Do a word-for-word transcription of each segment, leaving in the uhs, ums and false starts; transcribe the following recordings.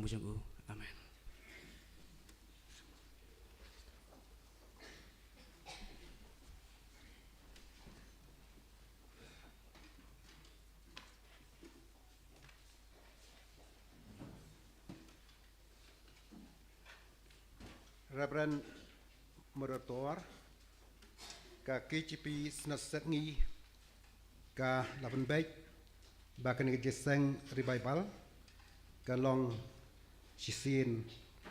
jong u. Amen. Reverend Moderator, ka K J P Synod Sepngi ka la pynbeit ba kane ka jingïaseng revival ka long shisien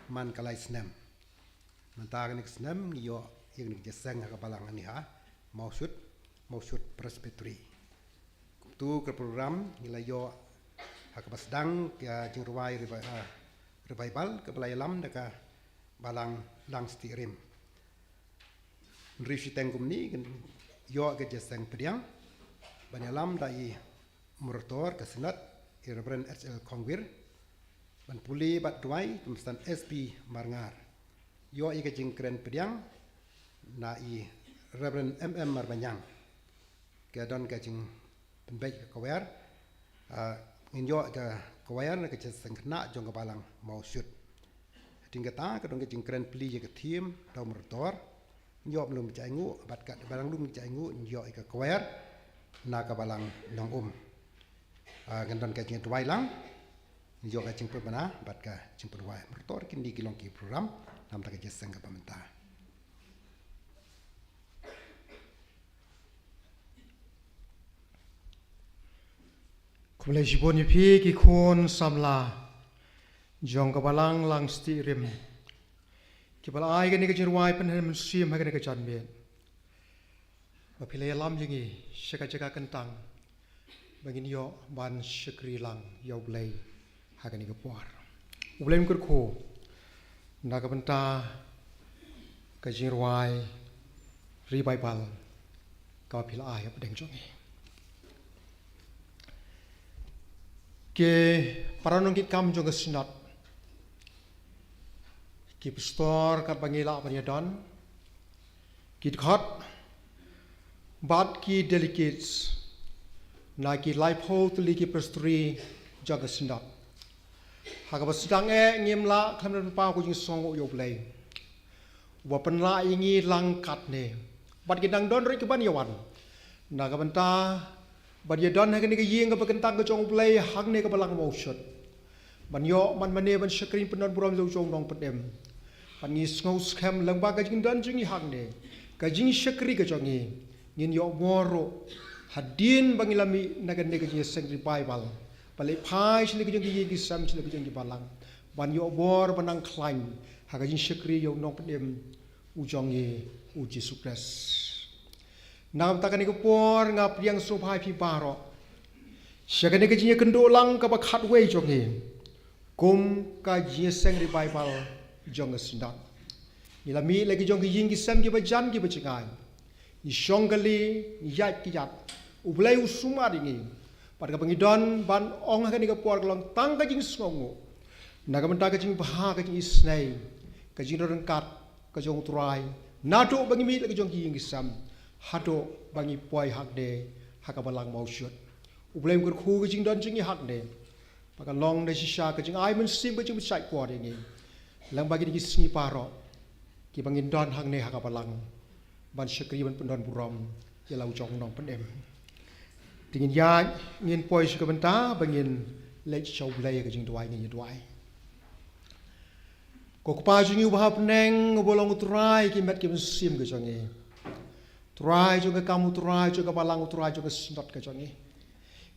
man ka lai snem. Mynta kane ka snem ngi ïoh ïa kane ka jingïaseng ha ka balang hangne ha Mawshut, Mawshut Presbytery. Kumta ka program ngi la ïoh ha kaba sdang ka jingrwai revi-, ah, revival kaba la ïalam da ka Balang Langstieh Rim. Hynriew shiteng kumne kan ïoh ka jingïaseng pdiang ban ïalam da i Moderator ka Synod, i Reverend H L Khongwir, ban pule bad duwai Kynsan S P Marngar. Ïoh ïa ka jingkren pdiang na i Reverend M M Marbaniang. Ka don ka jingpynbeit ka choir, ah, ngin ïoh ka choir na ka jingïaseng khynnah jong ka balang Mawshut. Hadien kata ka don ka jingkren plie ïa ka theme da u Moderator. Ngin ïoh ban lum jainguh bad ka balang lum jainguh ngin ïoh ïa ka choir na ka balang Nongum. Ah, ngan don ka jingduwai lang, ngin ïoh ka jingpynbna bad ka jingpynduwai. Moderator, kine ki long ki program namar ka jingïaseng kaba mynta. Khublei shibun ïa phi ki khun samla jong ka Balang Langstieh Rim, kiba la ai kane ka jingrwai pynhun mynsiem ha kane ka janmiet ba phi la ïalam ïa ngi sha ka jaka kyntang ba ngin ïoh ban shakri lang ïa U Blei ha kane ka por. U Blei un kyrkhu na ka bynta ka jingrwai revival kaba phi la ai hapdeng jong ngi. Ki para nongkitkam jong ka Synod, ki pastor katba ngi lah ban ïadon, ki dkhot bad ki delegates na ki laiphew tylli ki presbytery jong ka Synod. Ha kaba sdang eh ngim lah khlem da pynpaw ka jingsngewnguh ïa U Blei uba pynlah ïa ngi lang katne. Bad ki dang don ruh ki ban ïawan na ka bynta ban ïadon ha kane ka ïing kaba kyntang ka jong U Blei hangne ka Balang Mawshut, ban ïoh ban mane ban shakri pyndon burom ïa u jong u nongpynim. Bad ngi sngew skhem lyngba ka jingdon jong ngi hangne, ka jingshakri ka jong ngi, ngin ïoh bor ruh hadien ba ngi la mih na kane ka jingïaseng revival, ba leit phai sha la ka jong ki ïing ki sem, sha la ka jong ki balang, ban ïoh bor ban nang khlaiñ ha ka jingshakri ïa u nongpynim u jong ngi, u Jisu Khrist. Na ka bynta kane ka por nga pdiang sngewbha ïa phi baroh sha kane ka jingïakynduh lang kaba khatwei jong ngi kum ka jingïaseng revival jong ka Synod. Ngi la mih la ki jong ki ïing ki sem kiba jan kiba jngai. Ngi shong kali, ngi ïaid ki ïaid. U Blei u sumar ïa ngi. Bad kaba ngi don ban ong ha kane ka por ka long tang ka jingsngewnguh na ka bynta ka jingbha, ka jingisynei, ka jingryngkat ka jong U Trai, naduh ba ngi mih la ka jong ki ïing ki sem haduh ba ngi poi hangne ha ka Balang Mawshut. U Blei un kyrkhu ka jingdon jong ngi hangne. Ba ka long da shisha ka jingai mynsiem, ka jingpynshait por ïa ngi lyngba kine ki sngi baroh kiba ngin don hangne ha ka balang ban shakri ban pyndon burom ïa la u jong u nongpynim. Te ngin ïaid, ngin poi sha ka bynta ba ngin leit sha U Blei ha ka jingduwai, ngin ïa duwai. Ko Kpa jong ngi uba ha bneng, uba long U Trai ki met ki mynsiem ka jong ngi, Trai jong ka kam, U Trai jong ka balang, U Trai jong ka Synod ka jong ngi.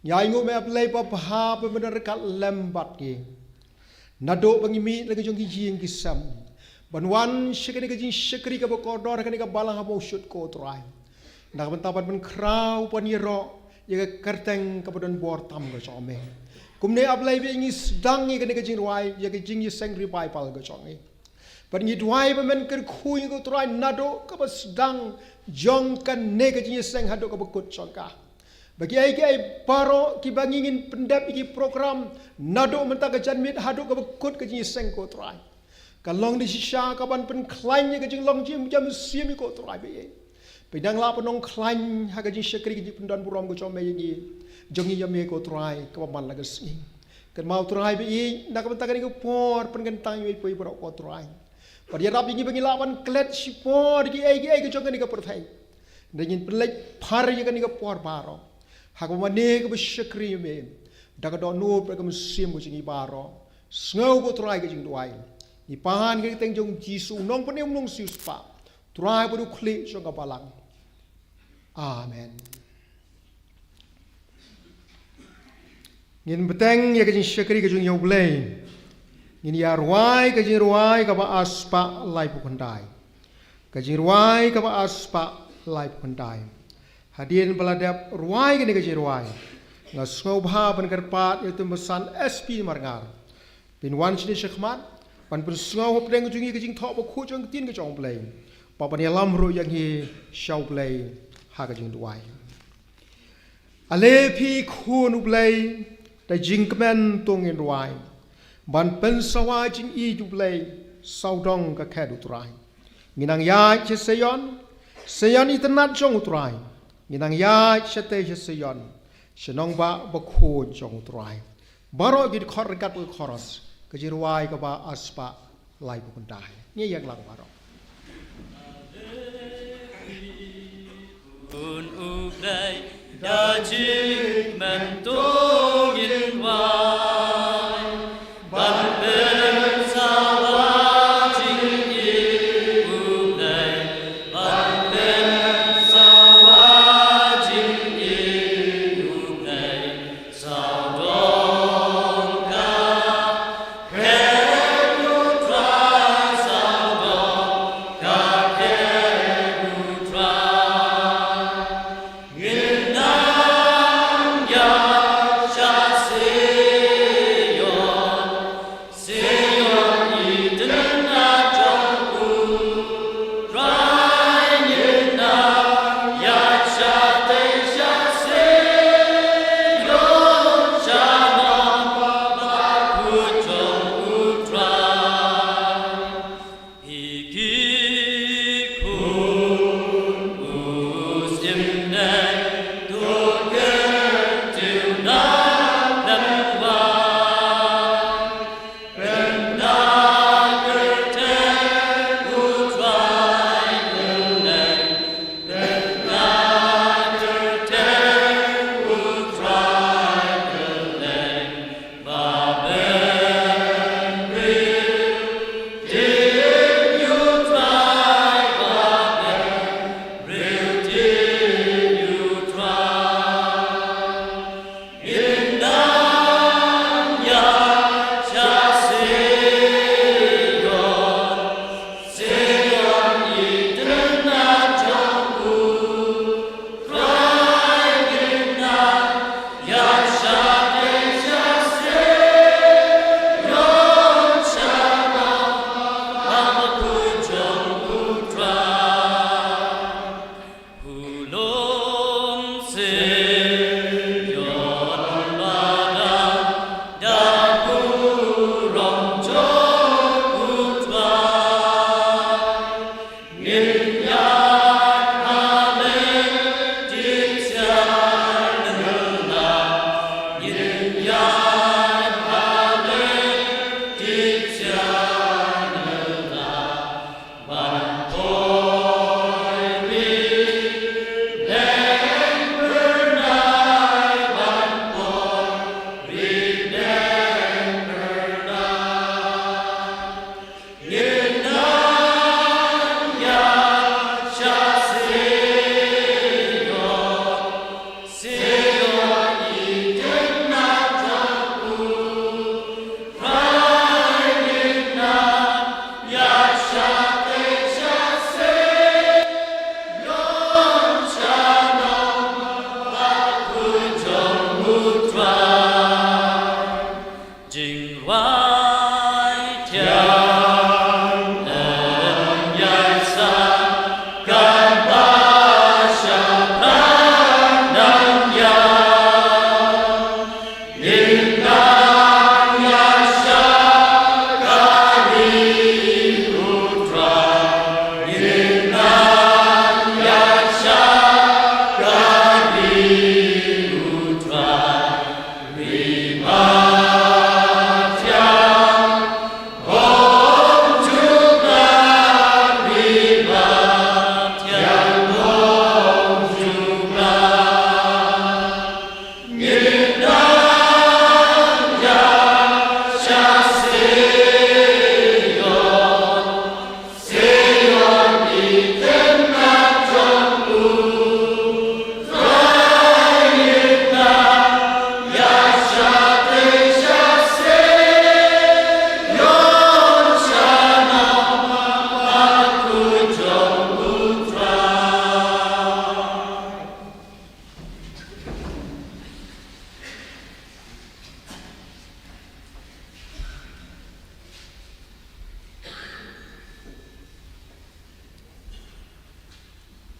Ngi ainguh me A Blei babha ba me don ryngkat lem bad ngi naduh ba ngi mih la ka jong ki ïing ki sem ban wan sha kane ka jingshakri kaba kordor ha kane ka balang ha Mawshut, ko Trai, na ka bynta ban pynkhraw, ban ïaroh ïa ka kyrteng kaba don bor tam ka jong me. Kumne A Blei, ba ngi sdang ïa kane ka jingrwai, ïa ka jingïaseng revival ka jong ngi. Bad ngi duwai ba men kyrkhu ïa ngi, ko Trai, naduh kaba sdang jong kane ka jingïaseng haduh kaba kut jong ka. Ba kiei kiei baroh kiba ngi ngin pyndep ïa ki program naduh mynta ka janmiet haduh kaba kut ka jingïaseng, ko Trai, ka long da shisha kaban pynkhlaiñ ïa ka jinglong jingim jam mynsiem, ko Trai, ba ïa ba ngi dang lah ban nang khlaiñ ha ka jingshakri, ka jingpyndon burom ka jong me ïa ngi, jong ngi ïa me, ko Trai, kaba man la ka sngi. Kynmaw Trai ba ïeit na ka bynta kane ka por, pynkyntang ïa phi baroh ko Trai. Bad ïarap ïa ngi ba ngin lah ban klet shipor ïa kiei kiei ka jong kane ka pyrthei. Hynrei ngin pynleit phar ïa kane ka por baroh ha kaba mane kaba shakri ïa me da ka dohnud bad ka mynsiem ka jong ngi baroh. Sngew ko Trai ka jingduwai. Ngi pan ha ka kyrteng jong U Jisu, u nongpynim nongsiewspah, Trai bad u khlieh jong ka balang. Amen. Ngin bteng ïa ka jingshakri ka jong U Blei. Ngin ïa rwai ka jingrwai kaba ar spah laiphew khyndai. Ka jingrwai kaba ar spah laiphew khyndai. Hadien ba la dep rwai kane ka jingrwai, nga sngewbha ban kyrpad ïa u Tymmen Basan S P Marngar ban wan shane shakhmat ban pynsngew hapdeng jong ngi ka jingthoh bakhuid jong ka ktien ka jong U Blei, bad ban ïalam ruh ïa ngi sha U Blei ha ka jingduwai. Ale phi khun U Blei, da jingkmen to ngin rwai ban pynsawa jingïeit U Blei, sawdong ka khet U Trai. Ngin nang ïaid sha Seion, Seion itynnad jong U Trai. Ngin nang ïaid shatei sha Seion, sha nongbah bakhuid jong U Trai. Baroh ki dkhot ryngkat bad ka chorus, ka jingrwai kaba ar spah laiphew khyndai. Ngi ïeng lang baroh. Khun U Blei, da jingkmen to ngin rwai ban pynsawa jingïeit U Blei, ban pynsawa jingïeit U Blei.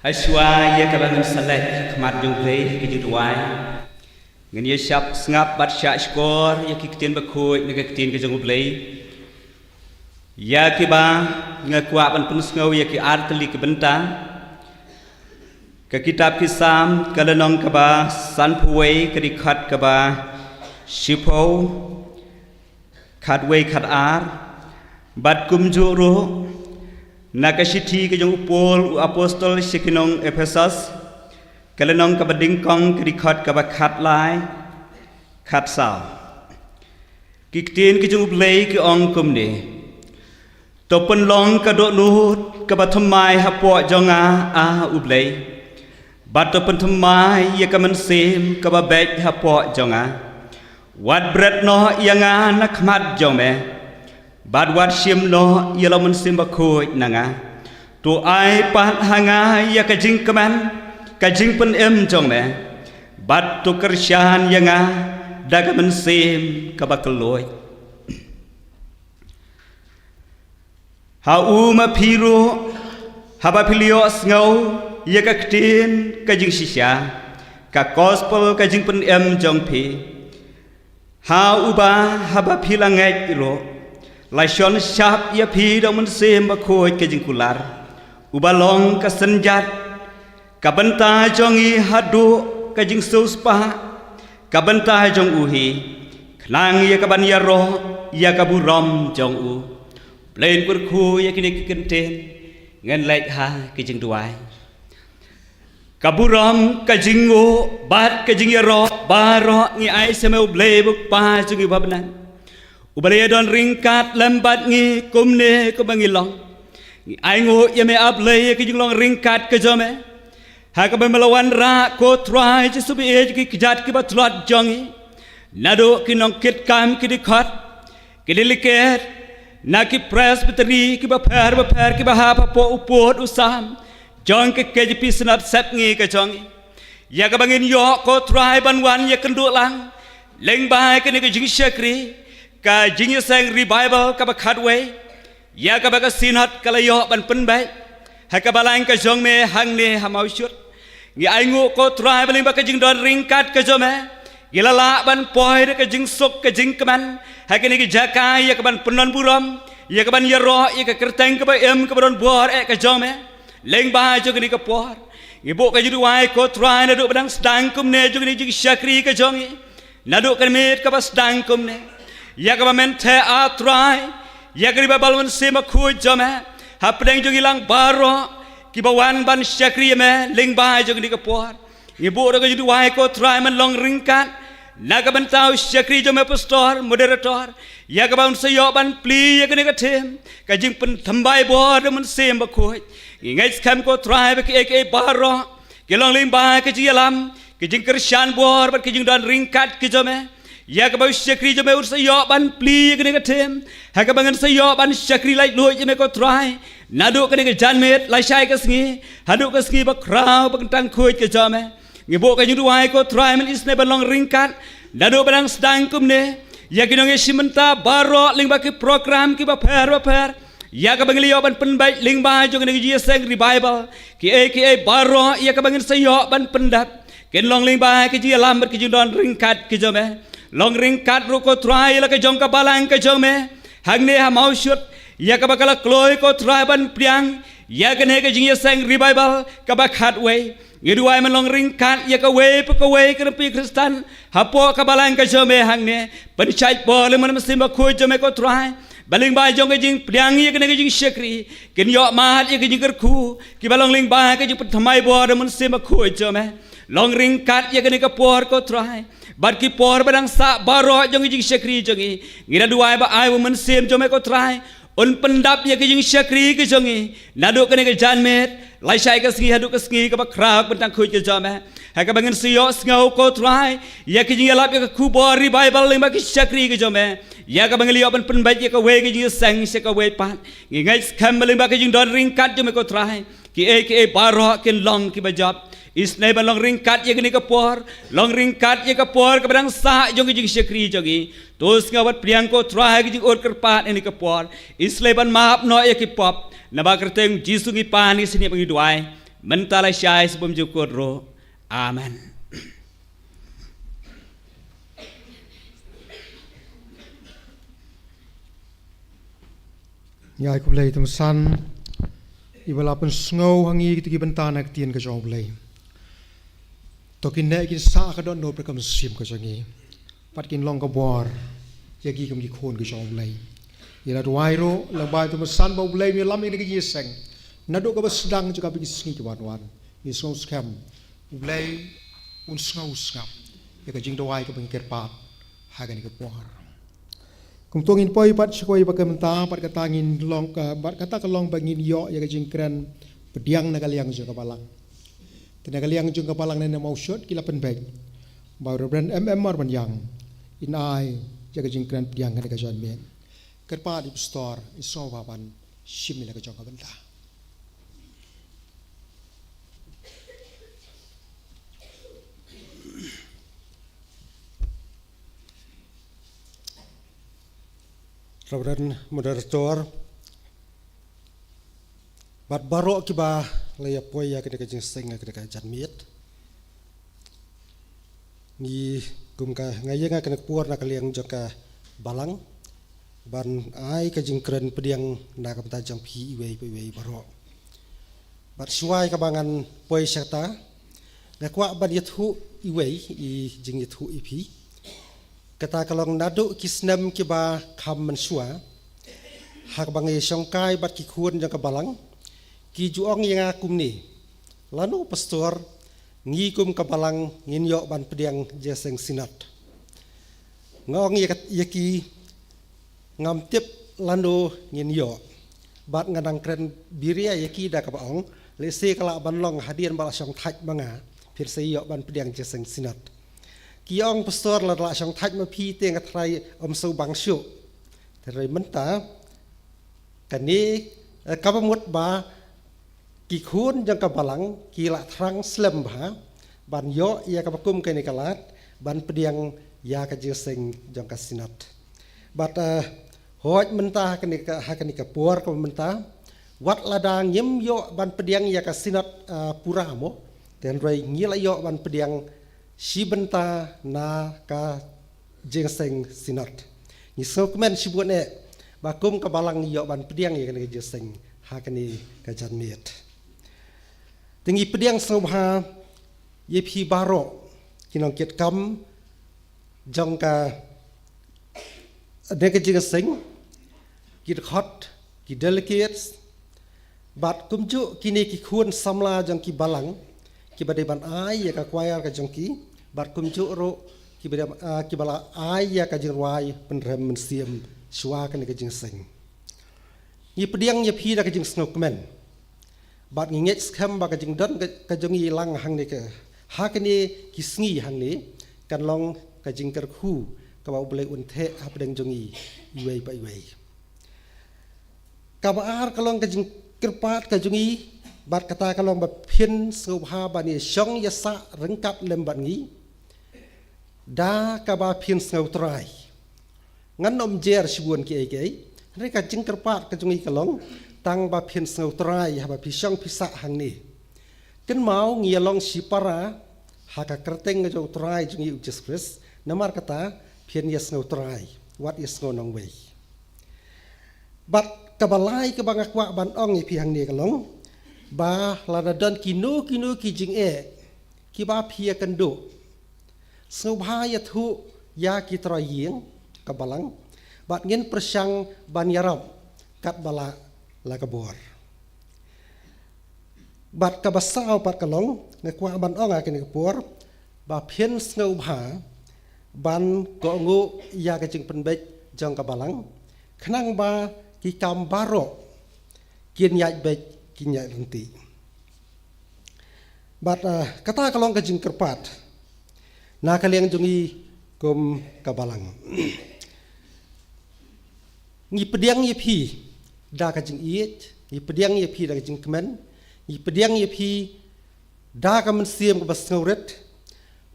Hashwa ïa kaba ngan sa leit ha khmat jong U Blei ha ka jingduwai, ngan ïa shah sngap bad shah shkor ïa ki ktien bakhuid na ka ktien ka jong U Blei. Ïa kiba nga kwah ban pynsngew ïa ki ar tylli ki bynta. Ka kitab ki Salm, ka lynnong kaba sanphew wei, ka dkhot kaba shiphew, khatwei, khatar, bad kumjuh ruh na ka shithi ka jong u Paul u apostol sha ki nong Ephesos, ka lynnong kaba nyngkong, ka dkhot kaba khatlai, khatsaw. Ki ktien ka jong U Blei ki ong kumne: To pynlong ka dohnud kaba thymmai hapoh jong nga, A U Blei, bad to pynthymmai ïa ka mynsiem kaba beit hapoh jong nga. Wat bret noh ïa nga na khmat jong me, bad wat shim noh ïa la u Mynsiem Bakhuid na nga. To ai pat ha nga ïa ka jingkmen ka jingpynim jong me, bad to kyrshan ïa nga da ka mynsiem kaba kylluid. Ha u ma phi ruh, haba phi la ïohsngew ïa ka ktien ka jingshisha, ka gospel ka jingpynim jong phi, ha uba haba phi la ngeit ruh, la shon shap ïa phi da u Mynsiem Bakhuid ka jingkular, uba long ka synjat ka bynta jong ngi haduh ka jingsiewspah ka bynta jong u hi, khnang ïa kaban ïaroh ïa ka burom jong u. Blei un kyrkhu ïa kine ki kyntien, ngan leit ha ki jingduwai. Ka burom, ka jingnguh bad ka jingïaroh baroh ngi ai sha me, U Blei U Kpa jong ngi uba bneng, uba la ïadon ryngkat lem bad ngi kumne kumba ngi long. Ngi ainguh ïa me, A Blei, ïa ka jinglong ryngkat ka jong me, ha kaba me la wanrah, ko Trai Jisu, ba ïeit, ki kjat kiba tlot jong ngi, naduh ki nongkitkam, ki dkhot, ki delegate, na ki presbytery kiba pher bapher kiba hap hapoh u pud u sam jong ka K J P Synod Sepngi ka jong ngi. Ïa kaba ngin ïoh, ko Trai, ban wan ïakynduh lang lyngba kane ka jingshakri, ka jingïaseng revival kaba khatwei, ïa kaba ka Synod ka la ïoh ban pynbeit ha ka balang ka jong me hangne ha Mawshut. Ngi ainguh, ko Trai, ba lyngba ka jingdon ryngkat ka jong me, ngi la lah ban poi da ka jingsuk ka jingkmen ha kane ka jaka, ïa kaban pyndon burom, ïa kaban ïaroh ïa ka kyrteng kaba im kaba don bor eh ka jong me lyngba jong kane ka por. Ngi buh ka jingduwai, ko Trai, naduh ba dang sdang kumne jong kane ka jingshakri ka jong ngi, naduh ka miet kaba sdang kumne, ïa kaba men theh, A Trai, ïa ka revival Mynsiem Bakhuid jong me hapdeng jong ngi lang baroh kiba wan ban shakri ïa me lyngba jong kane ka por. Ngi buh ruh ka jingduwai, ko Trai, men long ryngkat na ka bynta u shakri jong me, pastor, moderator, ïa kaba un sa ïoh ban plie ïa kane ka theme, ka jingpynthymmai bor da u Mynsiem Bakhuid. Ngi ngeit skhem, ko Trai, ba kiei kiei baroh ki long lyngba ka jingïalam, ka jingkyrshan bor bad ka jingdon ryngkat ka jong me, ïa kaba u shakri jong me un sa ïoh ban plie ïa kane ka theme, ha kaba ngin sa ïoh ban shakri laitluid ïa me, ko Trai, naduh kane ka janmiet lashai ka sngi haduh ka sngi bakhraw ba kyntang khuid ka jong me. Ngi buh ka jingduwai, ko Trai, men isynei ban long ryngkat naduh ba dang sdang kumne ïa ki nongïashim bynta baroh lyngba ki program kiba pher bapher, ïa kaba ngi la ïoh ban pynbeit lyngba jong kane ka jingïaseng revival. Kiei kiei baroh ïa kaba ngin sa ïoh ban pyndep, kin long lyngba ka jingïalam bad ka jingdon ryngkat ka jong me. Long ryngkat ruh, ko Trai, ïa la ka jong ka balang ka jong me hangne ha Mawshut, ïa kaba ka la kloi, ko Trai, ban pdiang ïa kane ka jingïaseng revival kaba khatwei. Ngi duwai, men long ryngkat ïa kawei pa kawei ka rympei Khristan hapoh ka balang ka jong me hangne. Pynshait bor lyngba u Mynsiem Bakhuid jong me, ko Trai, ba lyngba jong ka jingpdiang ïa kane ka jingshakri, kin ïoh mad ïa ka jingkyrkhu kiba long lyngba ka jingpynthymmai bor da u Mynsiem Bakhuid jong me. Long ryngkat ïa kane ka por, ko Trai, bad ki por ba dang sah baroh jong ka jingshakri jong ngi. Ngi da duwai ba ai ba u Mynsiem jong me, ko Trai, un pyndap ïa ka jingshakri ka jong ngi naduh kane ka janmiet lashai ka sngi haduh ka sngi kaba khraw kyntang khuid ka jong me, ha kaba ngin sa ïohsngew, ko Trai, ïa ka jingïalap ïa ka khubor revival lyngba ka shakri ka jong me, ïa kaba ngi la ïoh ban pynbeit ïa kawei ka jingïaseng sha kawei pat. Ngi ngeit skhem ba lyngba ka jingdon ryngkat jong me, ko Trai, kiei kiei baroh kin long kiba jop. Isynei ban long ryngkat ïa kane ka por, long ryngkat ïa ka por kaba dang sah jong ka jingshakri jong ngi. To sngewbha pdiang, ko Trai, ka jingud kyrpad ha kane ka por. Isynei ban map noh ïa ki pop. Naba kyrteng Jisu ngi pan, ngi sngewbha, ngi duwai. Mynta la shai, sbam jukut ruh. Amen. Ngi ai khublei tumsan iba la pynsngew ha ngi kito ki bynta na ka ktien ka jong U Blei. To kin neh kin sah ka dohnud bad ka mynsiem ka jong ngi, bad kin long ka bor ïa ngi kum ki khun ka jong U Blei. Ïa la duwai ruh lang ba tumsan ba U Blei un ïalam ïa kane ka jingïaseng naduh kaba sdang jong kaba ki sngi ki wan wan. Ngi sngew skhem U Blei un sngew sngap ïa ka jingduwai kaba ngi kyrpad ha kane ka por. Kumto ngin poi pat sha kawei ba ka mynta, bad kata ngin long ka, bad kata ka long ba ngin ïoh ïa ka jingkren pdiang na ka liang jong ka balang. Te na ka liang jong ka balang ne na Mawshut ki la pynbeit ba u Reverend M M Marbaniang in ai ïa ka jingkren pdiang kane ka janmiet. Kyrpad ïa i pastor, i sngewbha ban shim ïa la ka jong ka bynta. Reverend Moderator, bad baroh kiba la ïa poi ïa kane ka jingïaseng ha kane ka janmiet. Ngi kum ka, nga ïeng ha kane ka por na ka liang jong ka balang ban ai ka jingkren pdiang na ka bynta jong phi iwei pa iwei baroh. Bad shuwa ïa kaba ngan poi sha kata, nga kwah ban ïathuh iwei i jingïathuh ïa phi. Kata ka long naduh ki snem kiba kham mynshuwa, ha kaba nga ïashongkai bad ki khun jong ka balang, ki ju ong ïa nga kumne, lano pastor, ngi kum ka balang ngin ïoh ban pdiang jingïaseng Synod. Nga ong ïa ki, ngam tip lano ngin ïoh. Bad nga dang kren biria ïa ki da kaba ong, lehse ka lah ban long hadien ba la shong thait ma nga, phin sa ïoh ban pdiang jingïaseng Synod. Ki ong pastor, lada la shong thait ma phi te nga tharai ym sngewbang shuh. Te hynrei mynta kane, eh, kaba mut ba ki khun jong ka balang ki la thrang slem bha ban ïoh ïa kaba kum kane ka lad ban pdiang ïa ka jingïaseng jong ka Synod. Bad, eh, hooid mynta ha kane ka, ha kane ka por kaba mynta, wat lada ngim ïoh ban pdiang ïa ka Synod, eh, pura mo, te hynrei ngi la ïoh ban pdiang shi bynta na ka jingïaseng Synod. Ngi sngewkmen shibun eh ba kum ka balang ngi ïoh ban pdiang ïa kane ka jingïaseng ha kane ka janmiet. Te ngi pdiang sngewbha ïa phi baroh ki nongkitkam jong kane ka jingïaseng, ki dkhot, ki delegates, bad kumjuh kine ki khun samla jong ki balang kiba dei ban ai ïa ka choir ka jong ki, bad kumjuh ruh kiba dei, ah, kiba la ai ïa ka jingrwai pynrem mynsiem shuwa kane ka jingïaseng. Ngi pdiang ïa phi da ka jingsngewkmen. Bad ngi ngeit skhem ba ka jingdon ka, ka jong ngi lang hangne ka, ha kine ki sngi hangne, kan long ka jingkyrkhu kaba U Blei un theh hapdeng jong ngi iwei pa iwei. Kaba ar ka long ka jingkyrpad ka jong ngi, bad kata ka long ba phin sngewbha ban ïashong ïasah ryngkat lem bad ngi da kaba phin sngewtrai. Ngan ym jer shibun kiei kiei, hynrei ka jingkyrpad ka jong ngi ka long tang ba phin sngewtrai haba phi shong phi sah hangne. Kynmaw ngi ïalong shipara ha ka kyrteng ka jong U Trai jong ngi U Jisu Khrist, namar kata phin ïasngewtrai, wat ïasngew nongwei. Bad kaba lai kaba nga kwah ban ong ïa phi hangne ka long ba lada don kino kino ki jingeh kiba phi ïakynduh, sngewbha ïathuh ïa ki trai ïing ka balang, bad ngin pyrshang ban ïarap katba lah la ka bor. Bad kaba saw pat ka long, nga kwah ban ong ha kane ka por ba phin sngewbha ban kohnguh ïa ka jingpynbeit jong ka balang, khnang ba ki kam baroh kin ïaid beit, kin ïaid ryntih. Bad, ah, kata ka long ka jingkyrpad na ka liang jong ngi kum ka balang. Ngi pdiang ïa phi da ka jingïeit, ngi pdiang ïa phi da ka jingkmen, ngi pdiang ïa phi da ka mynsiem kaba sngewrit,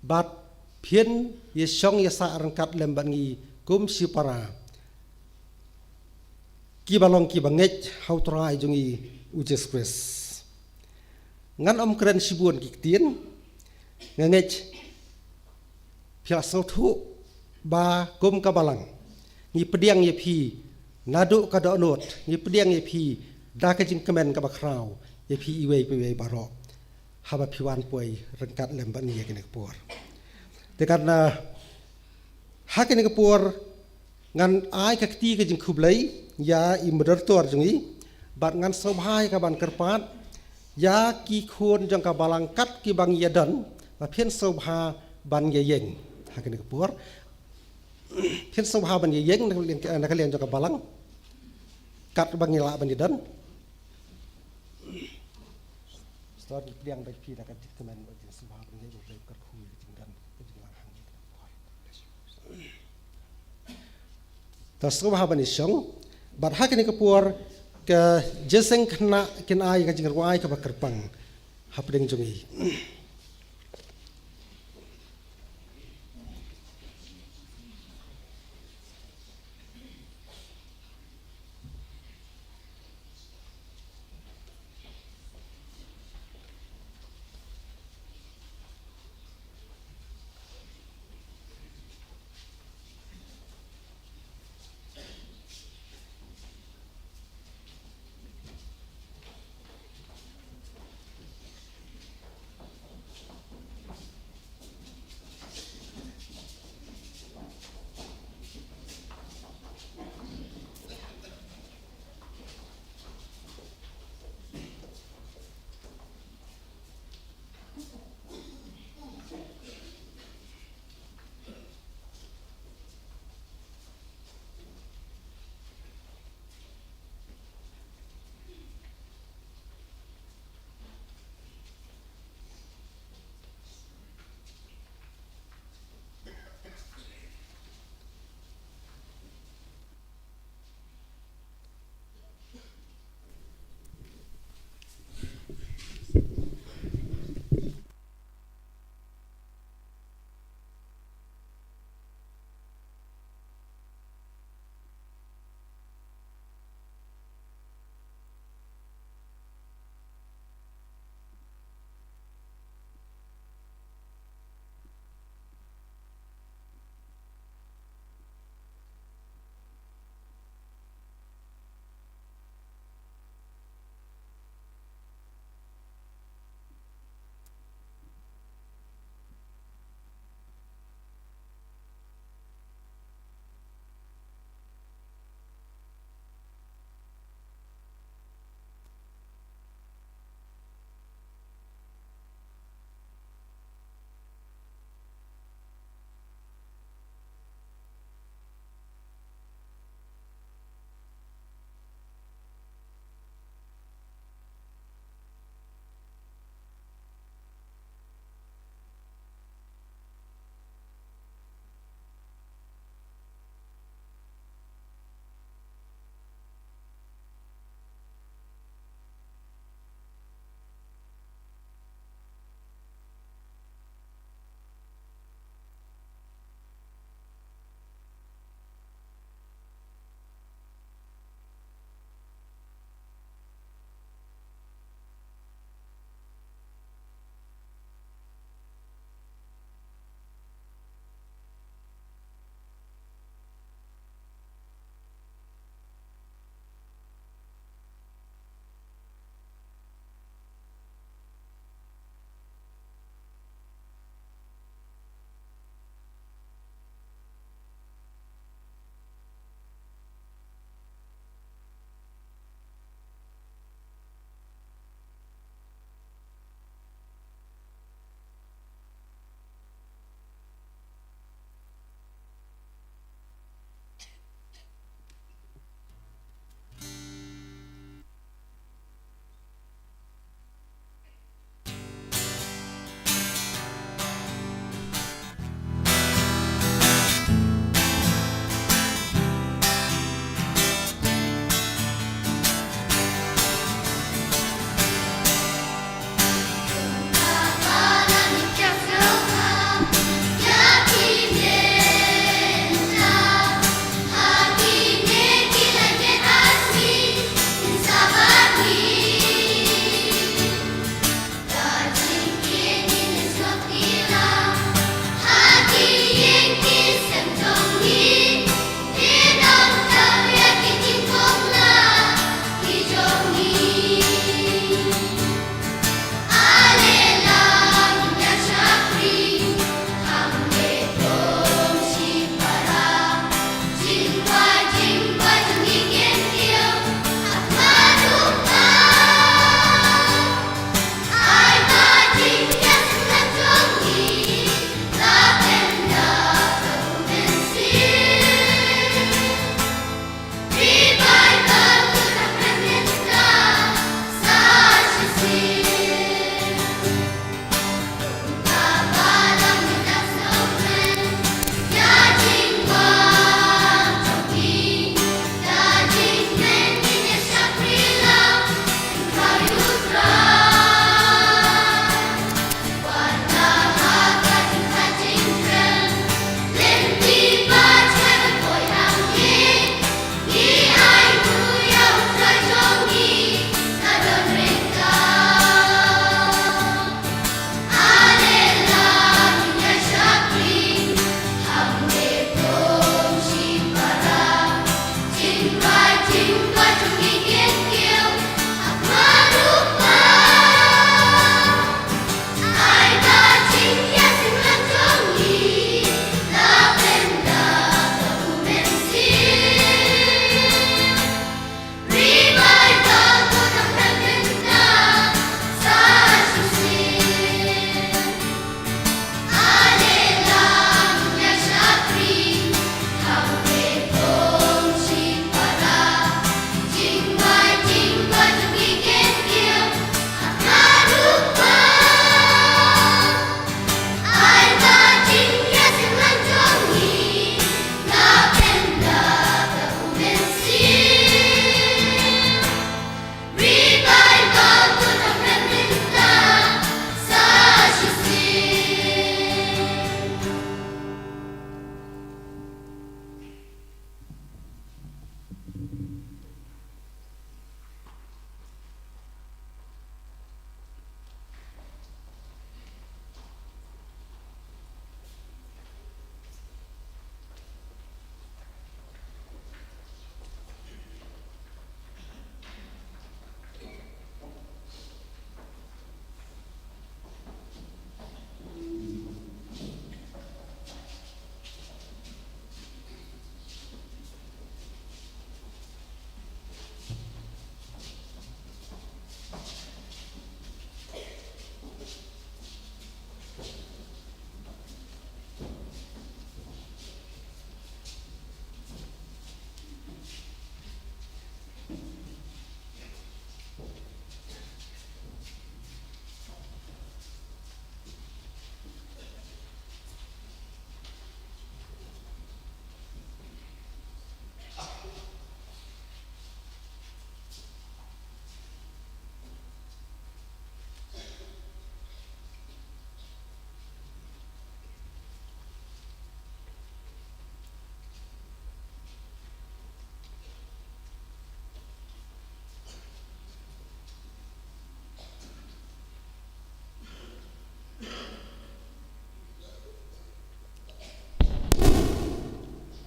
bad phin ïashong ïasah ryngkat lem bad ngi kum shipara kiba long kiba ngeit ha U Trai jong ngi U Jisu Khrist. ngan ym kren shibun ki ktien, nga ngeit phi la sngewthuh ba kum ka balang ngi pdiang ïa phi naduh ka dohnud, ngi pdiang ïa phi da ka jingkmen kaba khraw ïa phi iwei pa iwei baroh haba phi wan poi ryngkat lem bad ngi ha kane ka por. Te katno ha kane ka por ngan ai ka kti ka jingkhublei ïa i moderator jong ngi, bad ngan sngewbha ïa ka ban kyrpad ïa ki khun jong ka balang kat kiba ngi ïa don, ba phin sngewbha ban ïa ïeng ha kane ka por. Phin sngewbha ban ïa ïeng na ka liang, na ka liang jong ka balang kat ba ngi lah ban ïa don. Sngewbha ban ïa ïeng, ba phi da ka jingkmen, ba phin sngewbha ban ïa ïeng, ba kyrkhu ïa ka jingdon, ka jinglang hangne. Te sngewbha ban ïa shong, bad ha kane ka por ka jingïaseng khynnah kin ai ka jingrwai kaba kyrpang hapdeng jong ngi.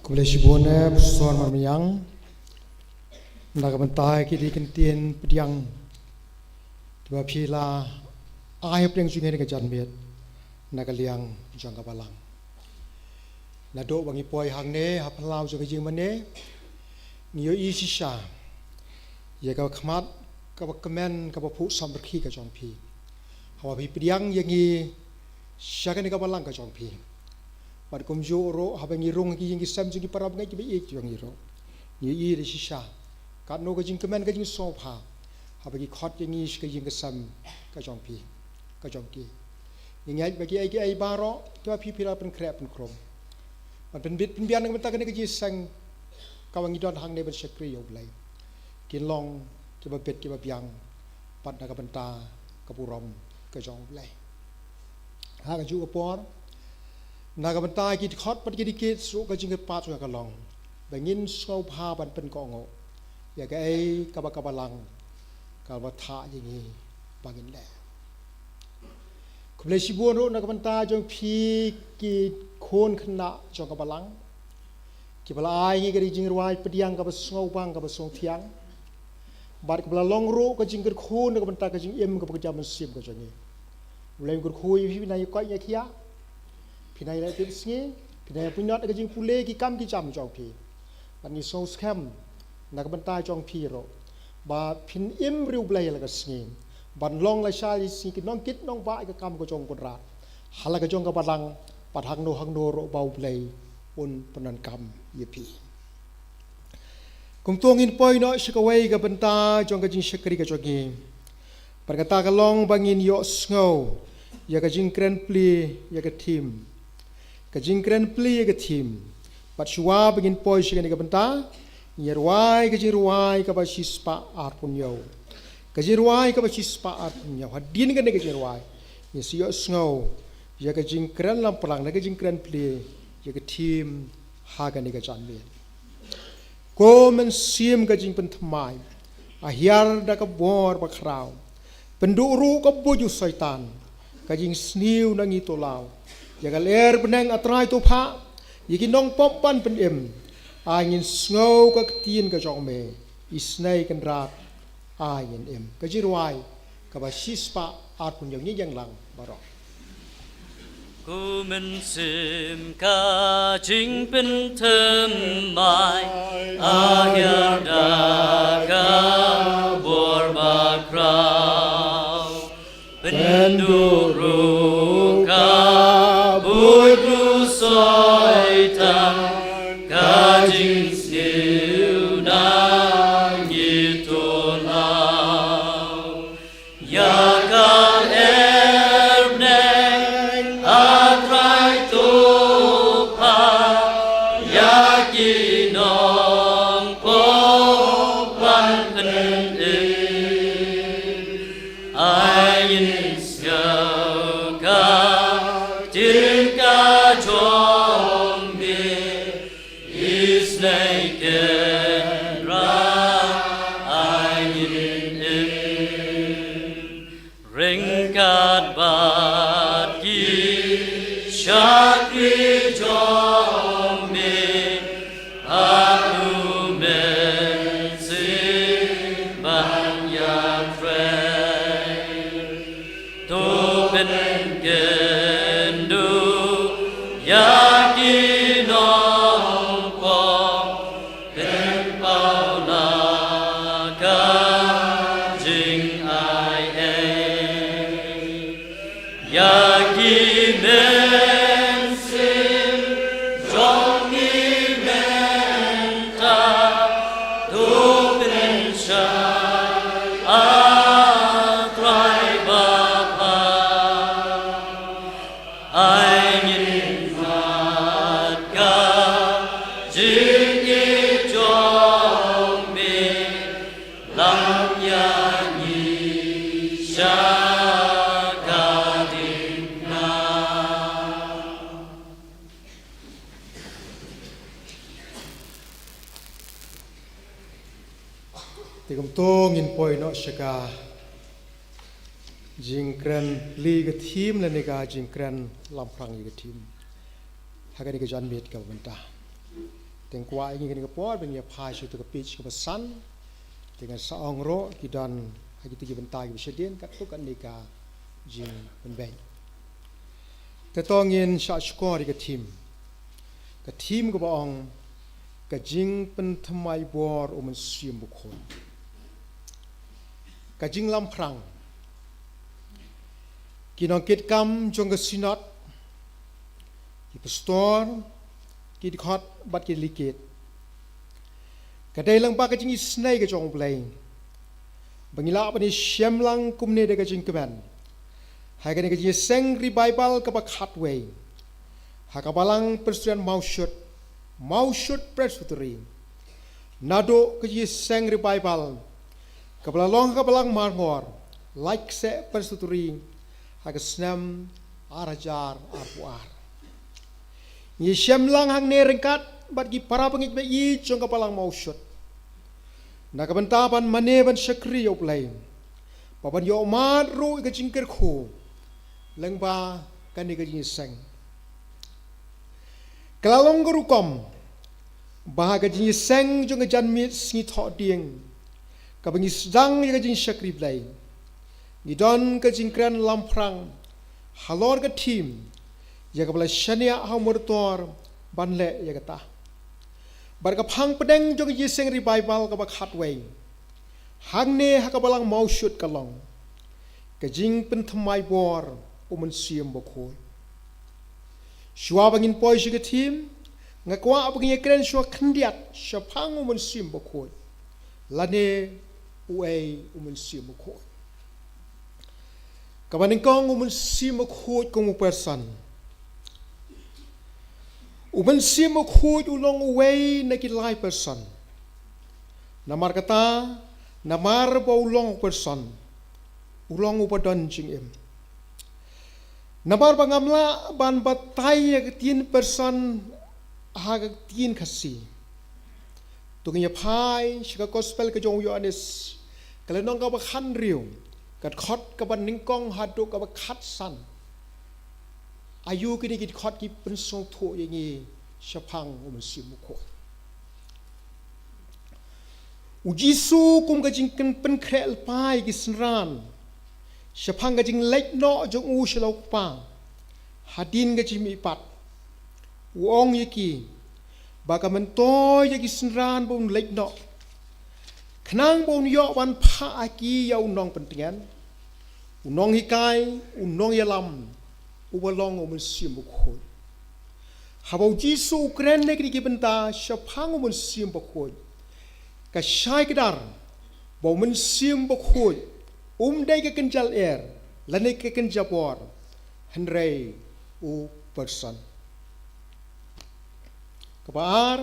Khublei shibun eh Pastor Marmiang. Na ka bynta ki dei ki ktien pdiang kiba phi la ai hapdeng jong ngi ha kane ka janmiet na ka liang jong ka balang. Naduh ba ngi poi hangne ha phyllaw jong ka jingmane, ngi ïohi shisha ïa ka khmat kaba kmen kaba phuh samrkhie ka jong phi, haba phi pdiang ïa ngi sha kane ka balang ka jong phi. Bad kumjuh ruh haba ngi rung ha ki ïing ki sem jong ki para bangeit kiba ïeit jong ngi ruh, ngi ïohi da shisha katno ka jingkmen ka jingsngewbha haba ki khot ïa ngi sha ka ïing ka sem ka jong phi, ka jong ki. Ngi ngeit ba kiei kiei baroh kiba phi, phi la pynkhreh pynkhrum ban pynbit pynbiang na ka bynta kane ka jingïaseng kaba ngi don hangne ban shakri ïa U Blei, kin long kiba bit kiba biang pat na ka bynta ka burom ka jong U Blei. Ha kajuh ka por, na ka bynta ki dkhot bad ki dkhot ruh, ka jingkyrpad jong nga ka long ba ngin sngewbha ban pynkohnguh ïa kaei kaba ka balang kaba thah ïa ngi ba ngin leh. Khublei shibun ruh na ka bynta jong phi ki khun khynnah jong ka balang, kiba la ai ngi ka jingrwai pdiang kaba sngewbang kaba sngewthiang, bad kaba la long ruh ka jingkyrkhu na ka bynta ka jingim kaba kjam mynsiem ka jong ngi. U Blei un kyrkhu ïa phi, phin nang ïa koit ïa khiah, phin nang ïa leh tipsngi, phin nang ïa pynïoh ka jingpule ki kam ki jam jong phi. Bad ngi sngewskhem na ka bynta jong phi ruh ba phin im ri U Blei ïa la ka sngi, ban long lashai sngi ki nongkit nongbah ïa ka kam ka jong U Kynrad ha la ka jong ka balang, bad hangno hangno ruh ba U Blei un pyndonkam ïa phi. Kumto ngin poi noh sha kawei ka bynta jong ka jingshakri ka jong ngi. Bad kata ka long ba ngin ïohsngew ïa ka jingkren plie ïa ka thim. Ka jingkren plie ïa ka thim. Bad shuwa ba ngin poi sha kane ka bynta, ngin ïa rwai ka jingrwai kaba shispah arphew hynñiew. Ka jingrwai kaba shispah arphew hynñiew. Hadien kane ka jingrwai, ngin sa ïohsngew ïa ka jingkren lamphrang, na ka jingkren plie ïa ka thim ha kane ka janmiet. Ko Mynsiem ka jingpynthymmai, a hiar da ka bor bakhraw, pynduh ruh ka buit u Soitan, ka jingsniew na ngi to law. Ïa ka lyer bneng, A Trai, to phah, ïa ki nongpop ban pynim. Ai ngin sngew ka ktien ka jong me, isynei Kynrad, ai ngin im. Ka jingrwai kaba shispah arphew hynñiew, ngin ïeng lang baroh. Ko Mynsiem ka jingpynthymmai, a hiar da ka bor bakhraw, pynduh ruh ka buit u Soitan, ka jingsniew na ngi to law. Ïa ka lyer bneng, A Trai, to phah, ïa ki nongpop ban pynim. Ai ngin sngew ka ktien ka jong me, isynei Kynrad, ai ngin im. Ryngkat bad ki shakri jong me, ha U Mynsiem ban ïatrei. To pynkynduh ïa ki nongpop, pynpaw na ka jingaiei. Ïa ki mynsiem jong ngi mynta, to pynshai, A Trai Bapha. Ai ngin mad ka jingïeit jong me, lam ïa ngi sha ka ding na. Te kumto ngin poi noh sha ka jingkren plie ka thim lane ka jingkren lamphrang ïa ka thim ha kane ka janmiet kaba mynta. Ngi kwah ïa ngi kane ka por ban ïa phai sha katu ka page kaba san. Te ngan sa ong ruh ki don ha kitu ki bynta kiba shadien katto katne ka jingpynbeit. Te to ngin sa shukor ïa ka theme. Ka theme kaba ong ka jingpynthymmai bor u Mynsiem Bakhuid. Ka jinglamphrang. Ki nongkitkam jong ka synod, ki pastor, ki dkhot bad ki delegate. Ka dei lang ba ka jingisnei ka jong U Blei ba ngi lah ban ïashem lang kumne da ka jingkmen ha kane ka jingïaseng revival kaba khatwei ha ka Balang Presbyterian Mawshut, Mawshut Presbytery. Naduh ka jingïaseng revival kaba la long ha ka Balang Marngor, Laitkaseh Presbytery, ha ka snem ar hajar arphew ar. Ngi ïashem lang hangne ryngkat bad ki para bangeit ba ïeit jong ka Balang Mawshut na ka bynta ban mane ban shakri ïa U Blei, ba ban ïohmad ruh ïa ka jingkyrkhu lyngba kane ka jingïaseng. Ka la long ka rukom ba ha ka jingïaseng jong ka janmiet Sngi Thohdieng kaba ngi sdang ïa ka jingshakri Blei, ngi don ka jingkren lamphrang halor ka theme ïa kaba la shaniah ha u meritor ban leh ïa kata. Bad ka phang pdeng jong ka jingïaseng revival kaba khatwei hangne ha ka Balang Mawshut ka long ka jingpynthymmai bor u Mynsiem Bakhuid. Shuwa ba ngin poi sha ka theme, nga kwah ba ngin ïakren shuwa khyndiat shaphang u Mynsiem Bakhuid lane uei u Mynsiem Bakhuid. Kaba nyngkong, u Mynsiem Bakhuid kum u person. U Mynsiem Bakhuid u long uwei na ki lai person. Namar kata, namar ba u long u person, u long uba don jingim. Namar ba ngam lah ban batai ïa ka ktien person ha ka ktien Khasi. To ngin ïa phai sha ka Gospel ka jong u Ïoannis, ka lynnong kaba khathynriew, ka dkhot kaba nyngkong haduh kaba khatsan. Aïu kine ki dkhot ki pynsngewthuh ïa ngi shaphang u Mynsiem Bakhuid. U Jisu kum ka jingpynkhreh lypa ïa ki synran shaphang ka jingleit noh jong u sha la u Kpa hadien ka jingmihpat, u ong ïa ki ba ka myntoi ïa ki synran ba un leit noh, khnang ba un ïoh ban phah ha ki ïa u nongpyntngen, u nonghikai, u nongïalam, uba long u Mynsiem Bakhuid. Haba u Jisu u kren na kine ki bynta shaphang u Mynsiem Bakhuid, ka shai kdar ba u Mynsiem Bakhuid um dei ka kynja lyer lane ka kynja bor, hynrei u person. Kaba ar,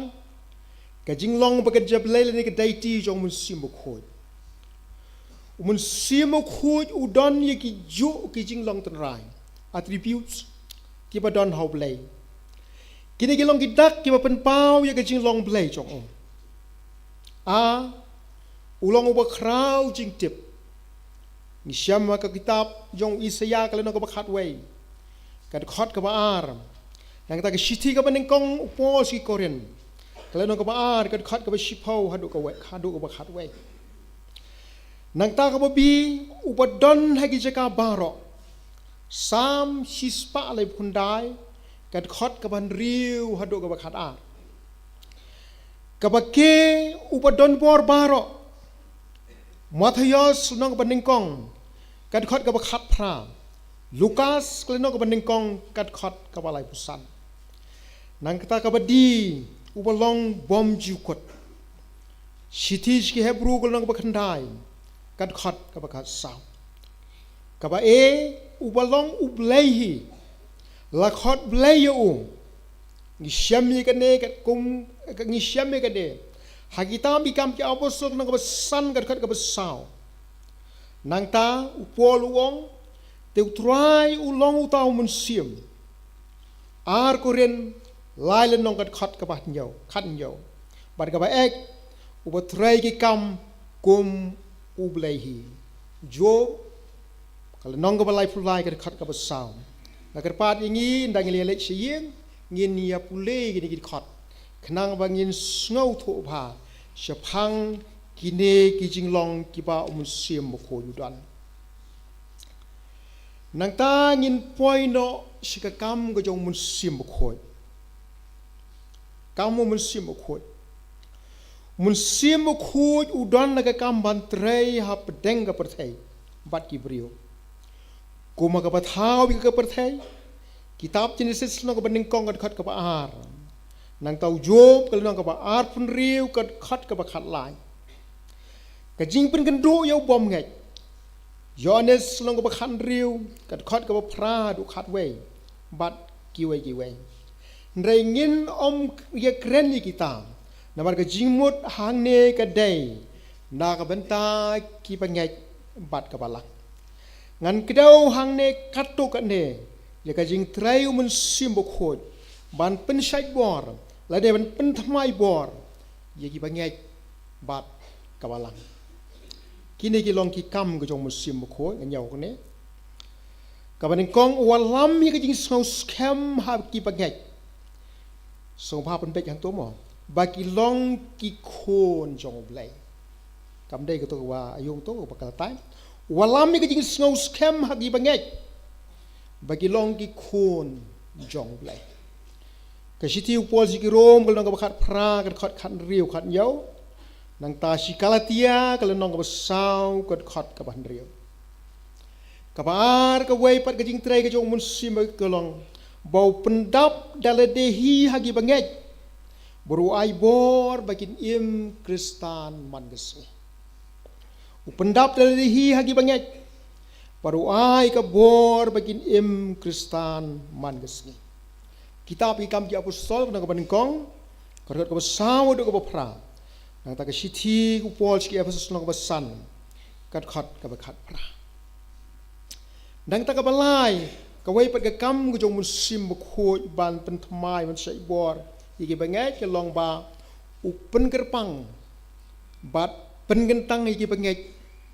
ka jinglong ba ka kynja Blei lane ka deity jong u Mynsiem Bakhuid. U Mynsiem Bakhuid u don ïa kijuh ki jinglong tynrai, attributes, kiba don ha u Blei. Kine ki long ki dak kiba pynpaw ïa ka jinglong Blei jong u. A, u long uba khraw jingtip. Ngi shem ha ka kitab jong u Isaïah ka lynnong kaba khatwei, ka dkhot kaba ar. Nangta ka shithi kaba nyngkong u Paul sha ki Korinth, ka lynnong kaba ar, ka dkhot kaba shiphew haduh ka wei, haduh kaba khatwei. Nangta kaba bi, uba don ha ki jaka baroh. Salm shispah laiphew khyndai, ka dkhot kaba hynriew haduh kaba khatar. Kaba ke, uba don bor baroh. Mathaios lynnong kaba nyngkong, ka dkhot kaba khatphra. Lukas ka lynnong kaba nyngkong, ka dkhot kaba laiphew san. Nangta kaba D, uba long bymjukut. Shithi sha ki Hebru ka lynnong kaba khyndai, ka dkhot kaba khatsaw. Kaba E, uba long u Blei hi. La khot Blei ïa u. Ngi shem ïa kane katkum, ngi shem ïa kane ha kitab Ki Kam ki Apostol ka lynnong kaba san, ka dkhot kaba saw. Nangta u Paul u ong, te u Trai u long uta u Mynsiem. Ar Korinth lai lynnong, ka dkhot kaba hynñiew, khathynñiew. Bad kaba ek, uba trei ki kam kum u Blei hi. Job ka lynnong kaba laiphew lai, ka dkhot kaba saw. Nga kyrpad ïa ngi, ynda ngi la leit sha ïing, ngin ïa pule ïa kine ki dkhot khnang ba ngin sngewthuh bha shaphang kine ki jinglong kiba U Mynsiem Bakhuid u don. Nangta ngin poi noh sha ka kam ka jong U Mynsiem Bakhuid. Kam U Mynsiem Bakhuid. U Mynsiem Bakhuid u don la ka kam ban trei hapdeng ka pyrthei bad ki briew. Kumba kaba thaw ïa ka pyrthei, kitab Jenesis lynnong kaba nyngkong ka dkhot kaba ar. Nangta u Job ka lynnong kaba arphew hynriew ka dkhot kaba khatlai. Ka jingpynkynduh ïa u bymngeit. Ïoannis lynnong kaba khathynriew ka dkhot kaba phra haduh khatwei bad kiwei kiwei. Hynrei ngin ym ïakren ïa kita, namar ka jingmut hangne ka dei na ka bynta ki bangeit bad ka balang. Ngan kdew hangne katto katne ïa ka jingtrei U Mynsiem Bakhuid ban pynshait bor lane ban pynthymmai bor ïa ki bangeit bad ka balang. Kine ki long ki kam ka jong U Mynsiem Bakhuid, nga ñiew kane. Kaba nyngkong, u wallam ïa ka jingsngew skhem ha ki bangeit. Sngewbha pynbeit hangto mo, ba ki long ki khun jong U Blei. Kam dei kato kaba aïu to, kaba Galatai. U wallam ïa ka jingsngew skhem ha ki bangeit ba ki long ki khun jong U Blei. Ka shithi u Paul sha ki Rom ka lynnong kaba khatphra ka dkhot khathynriew khathynñiew. Nangta sha ki Galatia ka lynnong kaba saw ka dkhot kaba hynriew. Kaba ar, kawei pat ka jingtrei ka jong U Mynsiem ka long ba u pyndap da lade hi ha ki bangeit, bad u ai bor ba kin im Khristan man ka sngi. U pyndap da lade hi ha ki bangeit, bad u ai ka bor ba kin im Khristan man ka sngi. Kitab Ki Kam ki Apostol, lynnong kaba nyngkong ka dkhot kaba saw haduh kaba phra. Nangta ka shithi u Paul sha ki Ephesos, lynnong kaba san ka dkhot kaba khatphra. Nangta kaba lai, kawei pat ka kam ka jong U Mynsiem Bakhuid ban pynthymmai, ban shait bor ïa ki bangeit ka long ba u pynkyrpang bad pynkyntang ïa ki bangeit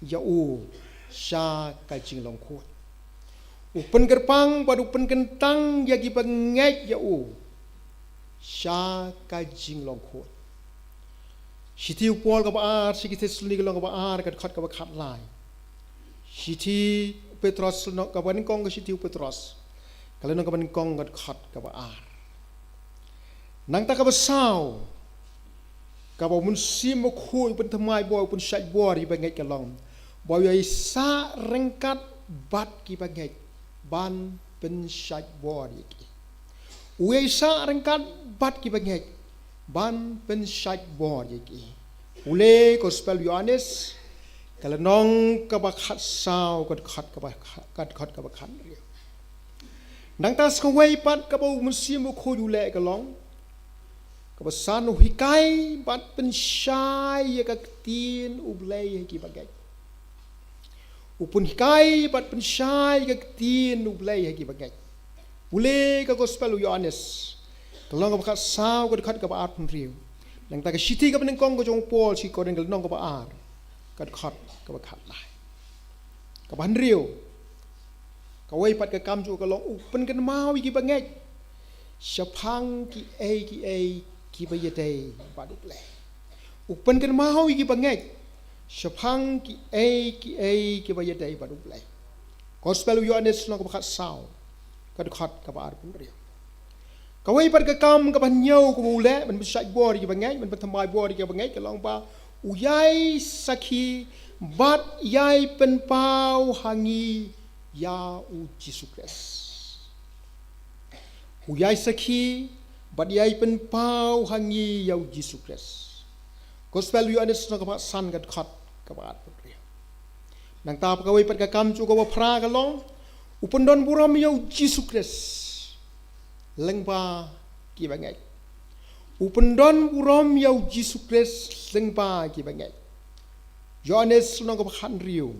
ïa u sha ka jinglong khuid. U pynkyrpang bad u pynkyntang ïa ki bangeit ïa u sha ka jinglong khuid. Shithi u Paul kaba ar sha ki Thessalonika, lynnong kaba ar ka dkhot kaba khatlai. Shithi u Petros, lynnong kaba nyngkong ka shithi u Petros, ka lynnong kaba nyngkong ka dkhot kaba ar. Nangta kaba saw, kaba U Mynsiem Bakhuid u pynthymmai bor, u pynshait bor ïa ki bangeit ka long ba u ïaisah ryngkat bad ki bangeit ban pynshait bor ïa ki. U ïaisah ryngkat bad ki bangeit ban pynshait bor ïa ki. Pule Gospel Ïoannis ka lynnong kaba khatsaw ka dkhot kaba kha-, ka dkhot kaba khathynriew. Nangta sa kawei pat kaba U Mynsiem Bakhuid u leh ka long, kaba san, u hikai bad pynshai ïa ka ktien U Blei ha ki bangeit. U pynhikai bad pynshai ïa ka ktien U Blei ha ki bangeit. Pule ka Gospel u Ïoannis ka lynnong kaba khatsaw ka dkhot kaba arphew hynriew. Nangta ka shithi kaba nyngkong ka jong u Paul sha ki Korinth ka lynnong kaba ar ka dkhot kaba khatlai. Kaba hynriew, kawei pat ka kam jong u ka long u pynkynmaw ïa ki bangeit shaphang kiei kiei kiba ïadei bad U Blei. U pynkynmaw ïa ki bangeit shaphang kiei kiei kiba ïadei bad U Blei. Gospel u Ïoannis lynnong kaba khatsaw ka dkhot kaba arphew hynriew. Kawei pat ka kam kaba hynñiew kaba u leh ban pynshait bor ïa ki bangeit, ban pynthymmai bor ïa ki bangeit ka long ba u ïai sakhi bad ïai pynpaw ha ngi ïa U Jisu Khrist. U ïai sakhi bad ïai pynpaw ha ngi ïa U Jisu Khrist. Gospel u Ïoannis lynnong kaba san ka dkhot kaba arphew hynriew. Nangta kawei pat ka kam jong u kaba phra ka long u pyndon burom ïa U Jisu Khrist lyngba ki bangeit. U pyndon burom ïa U Jisu Khrist lyngba ki bangeit. Ïoannis lynnong kaba khathynriew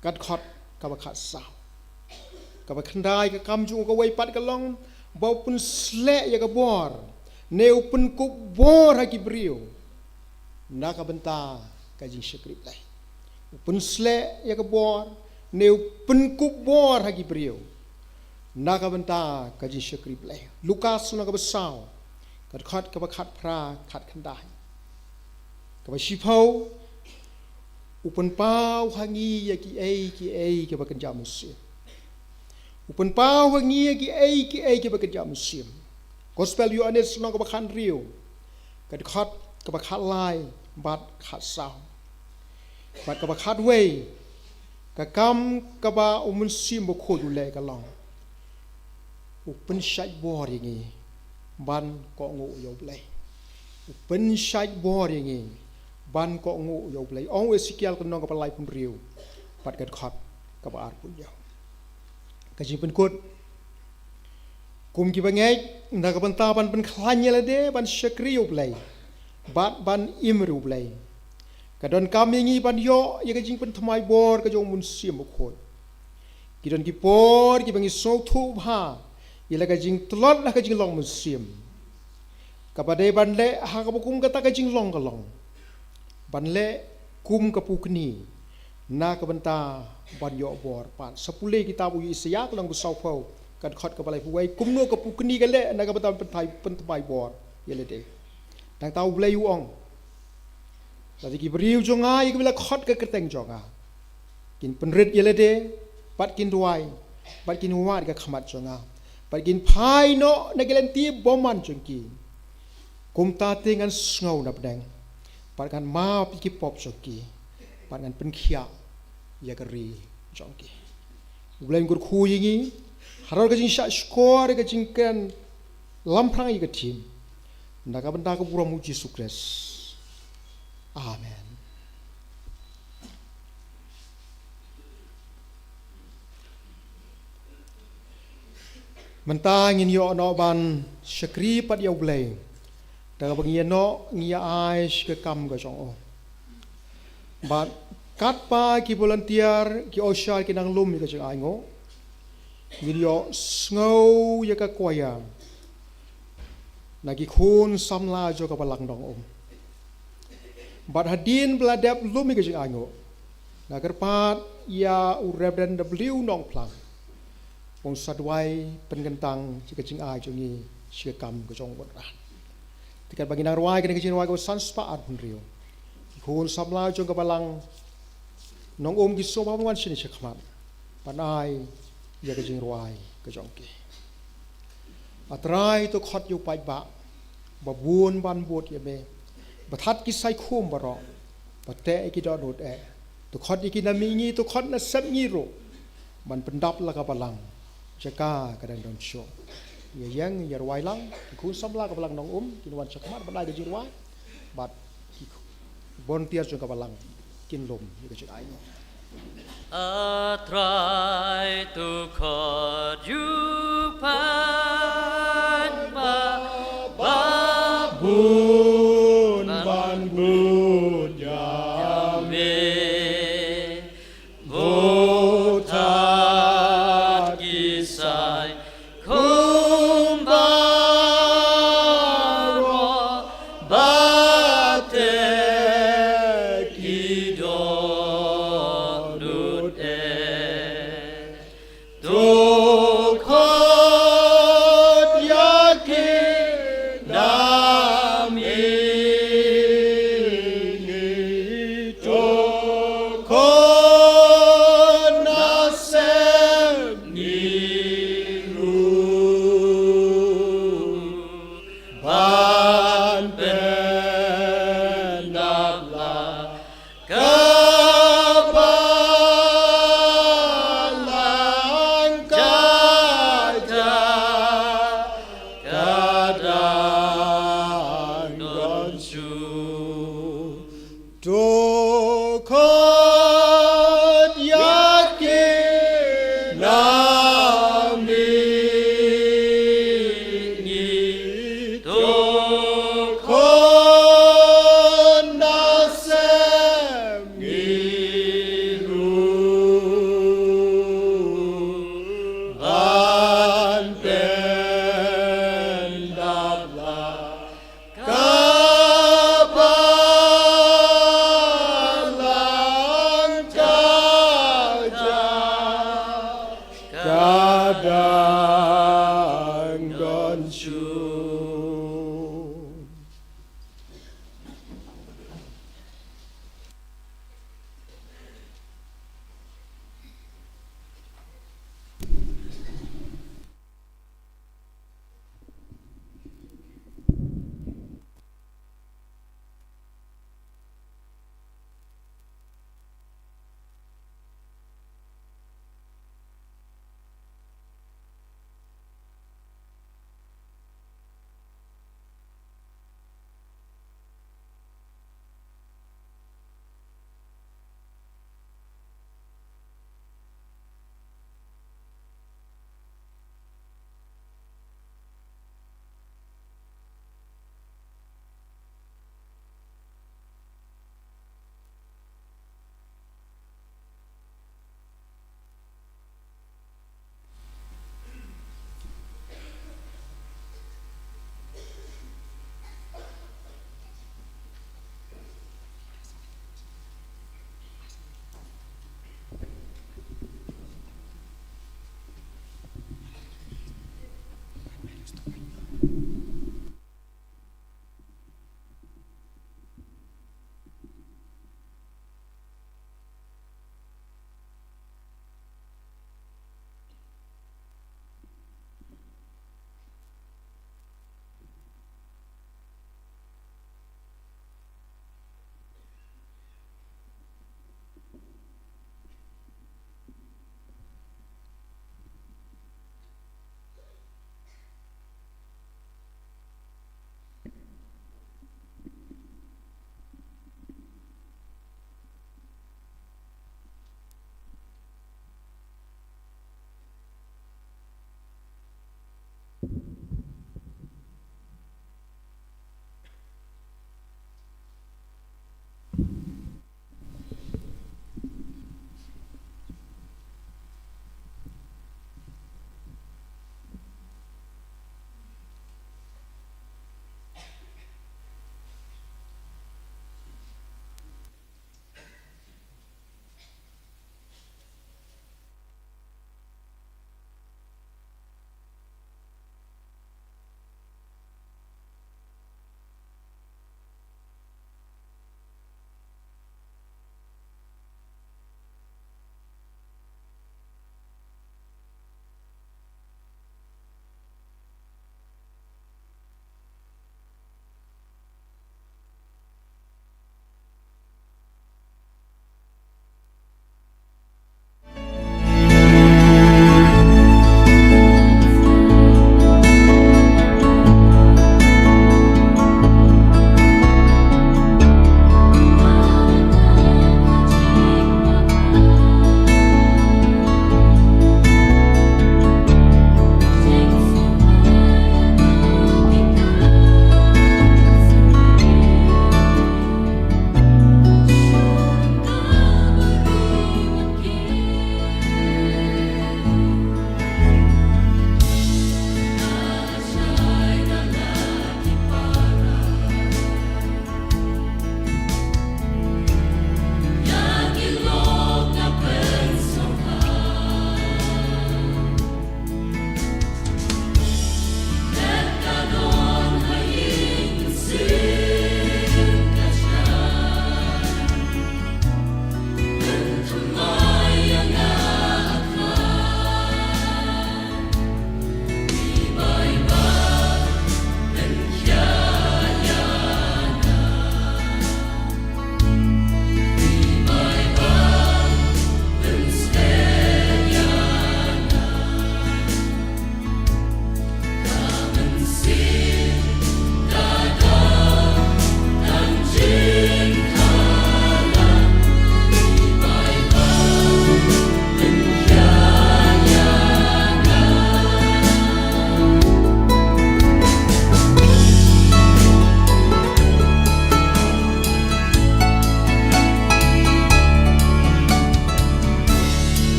ka dkhot kaba khatsaw. Kaba khyndai ka kam jong u kawei pat ka long ba u pynsleh ïa ka bor ne u pynkup bor ha ki briew na ka bynta ka jingshakri Blei. U pynsleh ïa ka bor ne u pynkup bor ha ki briew na ka bynta ka jingshakri Blei. Lukas lynnong kaba saw ka Dkhot kaba khatphra, khatkhyndai. Kaba shiphew, u pynpaw ha ngi ïa kiei kiei kiba kynja mynsiem. U pynpaw ha ngi ïa kiei kiei kiba kynja mynsiem. Gospel Ïoannis lynnong kaba khathynriew, ka dkhot kaba khatlai bad khatsaw. Bad kaba khatwei, ka kam kaba u Mynsiem Bakhuid u leh ka long, u pynshait bor ïa ngi ban kohnguh ïa U Blei. U pynshait bor ïa ngi ban kohnguh ïa U Blei. Ong u Esekiel ka lynnong kaba laiphew hynriew bad ka dkhot kaba arphew hynñiew. Ka jingpynkut. Kum kiba ngeit na ka bynta ban pynkhlaiñ ïa lade ban shakri ïa U Blei bad ban im ïa U Blei, ka donkam ïa ngi ban ïoh ïa ka jingpynthymmai bor ka jong u Mynsiem Bakhuid. Ki don ki por kiba ngi sngewthuh bha ïa la ka jingtlot ha ka jinglong mynsiem, kaba dei ban leh ha kaba kum kata ka jinglong ka long ban leh kum ka pukni na ka bynta ban ïoh bor pat. Sa pule kitab u Isaïah ka lynnong ba sawphew, ka dkhot kaba laiphew wei, kumno ka pukni ka leh na ka bynta ban pynthai, pynthymmai bor ïa lade. Nangta U Blei u ong, lada ki briew jong nga ïa kiba la khot ka kyrteng jong nga, kin pynrit ïa lade, bad kin duwai, bad kin wad ka khmat jong nga, bad kin phai noh na ki lynti bymman jong ki, kumta te ngan sngew na bneng bad ngan map ïa ki pop jong ki bad ngan pynkhiah ïa ka ri jong ki. U Blei un kyrkhu ïa ngi halor ka jingshah shkor, ka jingkren lamphrang ïa ka thim, na ka bynta ka burom u Jisu Khrist. Amen. Mynta ngin ïoh noh ban shakri pat ïa U Blei da kaba ngi ïa noh, ngi ïa ai sha ka kam ka jong u. Bad katba ki volunteer, ki usher ki nang lum ïa ka jingainguh, ngin ïoh sngew ïa ka choir na ki khun samla jong ka Balang Nongum. Bad hadien ba la dep lum ïa ka jingainguh, nga kyrpad ïa u Reverend W Nongphlang, un sa duwai pynkyntang ïa ka jingai jong ngi sha ka kam ka jong u Wanrah. Te katba ngi nang rwai kane ka jingrwai kaba san spah arphew hynriew, ki khun samla jong ka Balang Nongum ki sngewbha ban wan shane shakhmat ban ai ïa ka jingrwai ka jong ki. A Trai, to khot ïa u paidbah ba bun ban bud ïa me, ba thad ki saikhum baroh, ba teh ïa ki dohnud eh. To khot ïa ki na mihngi, to khot na sepngi ruh, ban pyndap la ka Balang jaka ka dang don shuh. Ïa ïeng ïa rwai lang, ki khun samla ka Balang Nongum kin wan shakhmat ban ai ka jingrwai, bad ki volunteer jong ka Balang kin lum ïa ka jingai. A Trai, to khot ïa u paidbah ba bun ban bud ïa me, ba thad ki saikhum baroh, ba teh ki dohnud eh. To khot ïa ki na mihngi, to khot na sepngi ruh, ban pyndap la ka Balang jaka ka dang don shuh. To khot ïa ki na mihngi, to khot na sepngi ruh, ban pyndap la ka Balang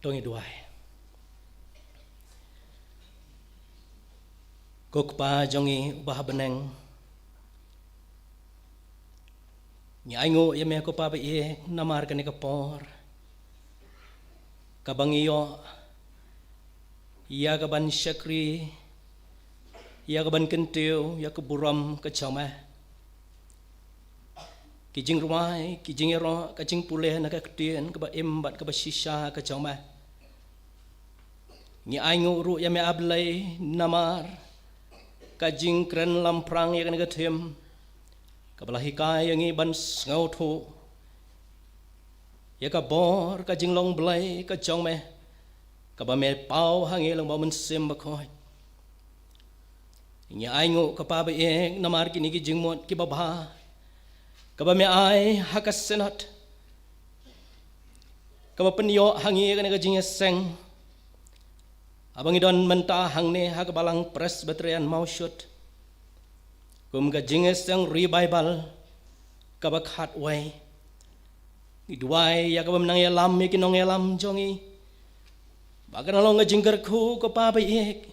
To ngi duwai. Ko Kpa jong ngi uba ha bneng, ngi ainguh ïa me ko Pa ba ïeit namar kane ka por kaba ngi ïoh ïa ka ban shakri, ïa ka ban kyntiew ïa ka burom ka jong me. Ki jingrwai, ki jingïaroh, ka jingpule na ka ktien kaba im bad kaba shisha ka jong me. Ngi ainguh ruh ïa me A Blei namar ka jingkren lamphrang ïa kane ka thim kaba la hikai ïa ngi ban sngewthuh ïa ka bor ka jinglong Blei ka jong me, kaba me paw ha ngi lyngba U Mynsiem Bakhuid. Ngi ainguh ko Pa ba ïeit namar kine ki jingmut kiba bha kaba me ai ha ka Synod, kaba pynïoh ha ngi kane ka jingïaseng haba ngi don mynta hangne ha ka Balang Presbyterian Mawshut kum ka jingïaseng Revival kaba khatwei. Ngi duwai ïa kaba me nang ïalam ïa ki nongïalam jong ngi, ba kan long ka jingkyrkhu ko Pa ba ïeit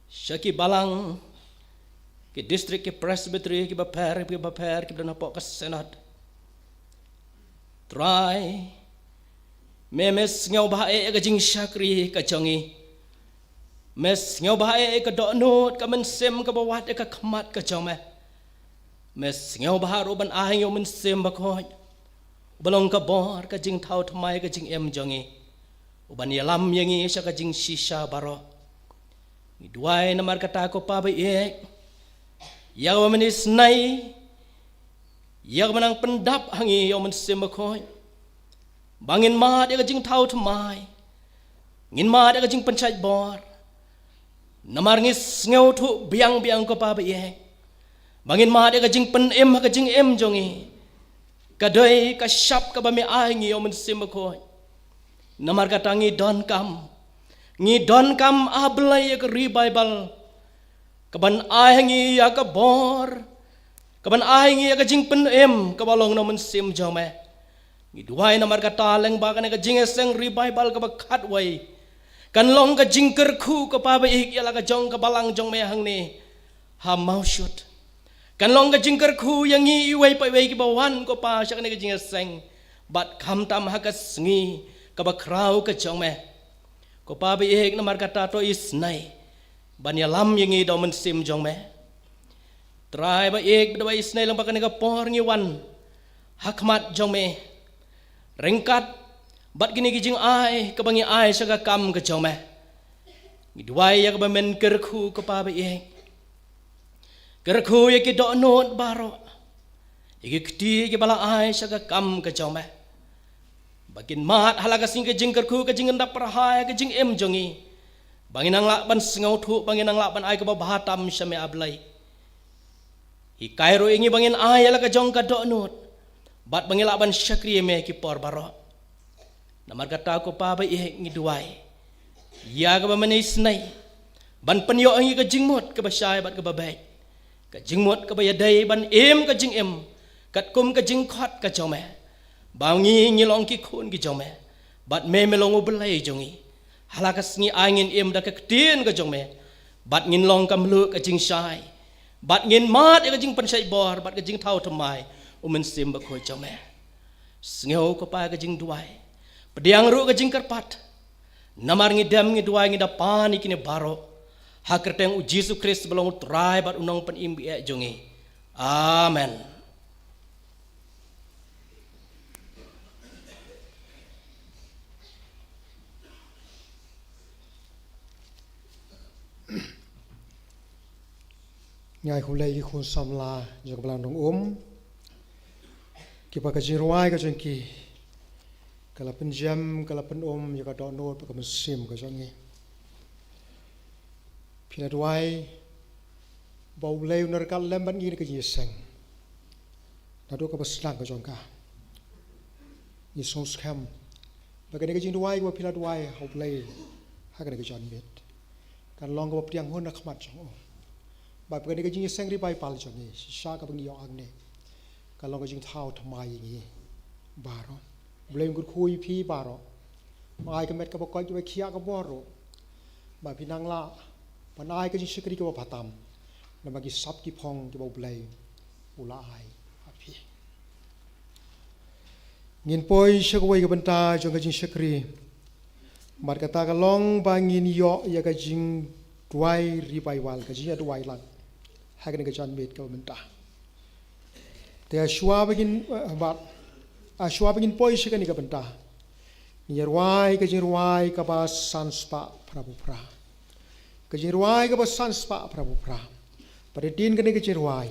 sha ki balang, ki district, ki presbytery kiba pher, kiba pher kiba don hapoh ka Synod. Trai, me me sngewbha eh ka jingshakri ka jong ngi. Me sngewbha eh ka dohnud, ka mynsiem kaba wad eh ka khmat ka jong me. Me sngewbha ruh ban ai ïa U Mynsiem Bakhuid, uba long ka bor, ka jingthaw thymmai, ka jingim jong ngi, uban ïalam ïa ngi sha ka jingshisha baroh. Ngi duwai namar kata ko Pa ba ïeit, ïa kaba men isnei, ïa kaba nang pyndap ha ngi ïa U Mynsiem Bakhuid, ba ngin mad ïa ka jingthaw thymmai, ngin mad ïa ka jingpynshait bor. Namar ngi sngewthuh biang biang ko Pa ba ïeit, ba ngin mad ïa ka jingpynim ha ka jingim jong ngi ka dei ka shap kaba me ai ngi ïa U Mynsiem Bakhuid. Namar kata ngi donkam, ngi donkam A Blei ïa ka Revival kaban ai ha ngi ïa ka bor, kaban ai ha ngi ïa ka jingpynim kaba long na U Mynsiem jong me. Ngi duwai namar kata lyngba kane ka jingïaseng Revival kaba khatwei, kan long ka jingkyrkhu ko Pa ba ïeit ïa la ka jong ka balang jong me hangne ha Mawshut. Kan long ka jingkyrkhu ïa ngi iwei pa iwei kiba wan ko Pa sha kane ka jingïaseng, bad khamtam ha ka sngi kaba khraw ka jong me. Ko Pa ba ïeit namar kata to isnei ban ïalam ïa ngi da U Mynsiem jong me. Trai ba ïeit, bad ba isnei lyngba kane ka por ngi wan ha khmat jong me ryngkat bad kine ki jingai kaba ngi ai sha ka kam ka jong me. Ngi duwai ïa kaba men kyrkhu ko Pa ba ïeit, kyrkhu ïa ki dohnud baroh, ïa ki kti kiba la ai sha ka kam ka jong me, ba kin mad ha la ka sngi ka jingkyrkhu, ka jingïadap pyrhai, ka jingim jong ngi, ba ngin nang lah ban sngewthuh, ba ngin nang lah ban ai kaba bha tam sha me A Blei. Hikai ruh ïa ngi ba ngin ai ïa la ka jong ka dohnud, bad ba ngin lah ban shakri ïa me ki por baroh. Namar kata ko Pa ba ïeit, ngi duwai ïa kaba men isnei ban pynïoh ha ngi ka jingmut kaba shai bad kaba beit, ka jingmut kaba ïadei ban im ka jingim katkum ka jingkhot ka jong me, ba ngi ngi long ki khun ki jong me, bad me me long U Blei jong ngi. Ha la ka sngi ai ngin im da ka ktien ka jong me, bad ngin long ka mluh ka jingshai, bad ngin mad ïa ka jingpynshait bor bad ka jingthaw thymmai U Mynsiem Bakhuid jong me. Sngew ko Pa ka jingduwai, pdiang ruh ka jingkyrpad. Namar ngi dem ngi duwai ngi da pan ïa kine baroh ha kyrteng U Jisu Khrist ba long U Trai bad U Nongpynim ba ïeit jong ngi. Amen. Ngi ai khublei ïa ki khun samla jong ka Balang Dong Um, kiba ka jingrwai ka jong ki ka la pynjem, ka la pynom ïa ka dohnud bad ka mynsiem ka jong ngi. Phi la duwai ba U Blei un ryngkat lem bad ngi ha kane ka jingïaseng naduh kaba sdang ka jong ka. Ngi sngewskhem ba kane ka jingduwai kaba phi la duwai ha U Blei ha kane ka janmiet kan long kaba pdiang hun ha khmat jong u. Bad ba kane ka jingïaseng Revival jong ngi shisha kaba ngi ïoh hangne kan long ka jingthaw thymmai ïa ngi baroh. U Blei un kyrkhu ïa phi baroh. Ai ka met kaba koit kaba khiah ka bor ruh ba phi nang lah ban ai ka jingshakri kaba bha tam namar ki sap ki phong kiba U Blei u la ai ha phi. Ngin poi sha kawei ka bynta jong ka jingshakri. Bad kata ka long ba ngin ïoh ïa ka jingduwai revival, ka jingïaduwai lang ha kane ka janmiet kaba mynta. Te shuwa ba ngin, eh, bad, ah, shuwa ba ngin poi sha kane ka bynta, ngin ïa rwai ka jingrwai kaba san spah phra phew phra. Ka jingrwai kaba san spah phra phew phra. Bad hadien kane ka jingrwai,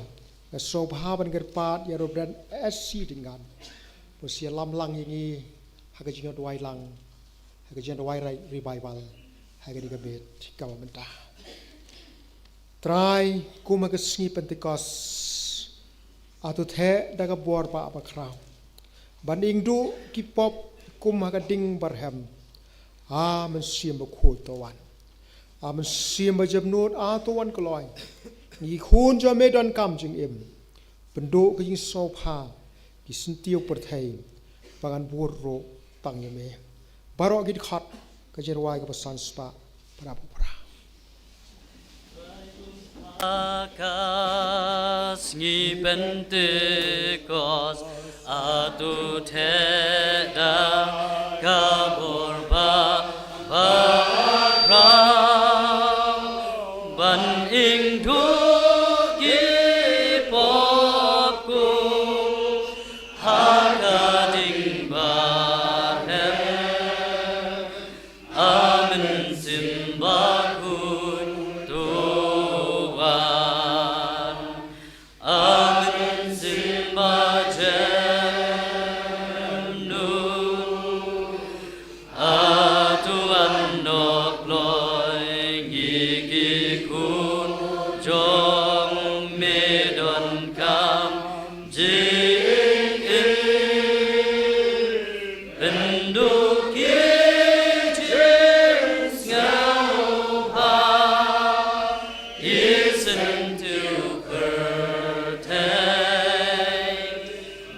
nga sngewbha ban kyrpad ïa Reverend S C Dinggan ba un sa ïalam lang ïa ngi ha ka jingïaduwai lang, ha ka jingïaduwai re-, revival ha kane ka miet kaba mynta. Trai, kum ha ka sngi Pentekost, atu theh da ka bor ba bakhraw ban ingduh ki pop kum ha ka ding barhem. A Mynsiem Bakhuid, to wan. A Mynsiem Bajemnud, a to wan kloi. Ngi khun jong me donkam jingim. Pynduh ka jingsngewbha ki syntiew pyrthei ba ngan bud ruh tang ïa me. Baroh ki dkhot ka jingrwai kaba san spah phra phew phra. Ha ka sngi Pentekost, atu theh da ka bor ba bakhraw ban ingduh ki pop kum ha ka ding barhem. A Mynsiem Bakhuid, to wan. A Mynsiem Bajemnud, a to wan noh kloi. Ngi ki khun jong me donkam jingim. Pynduh ki jingsngewbha ki syntiew pyrthei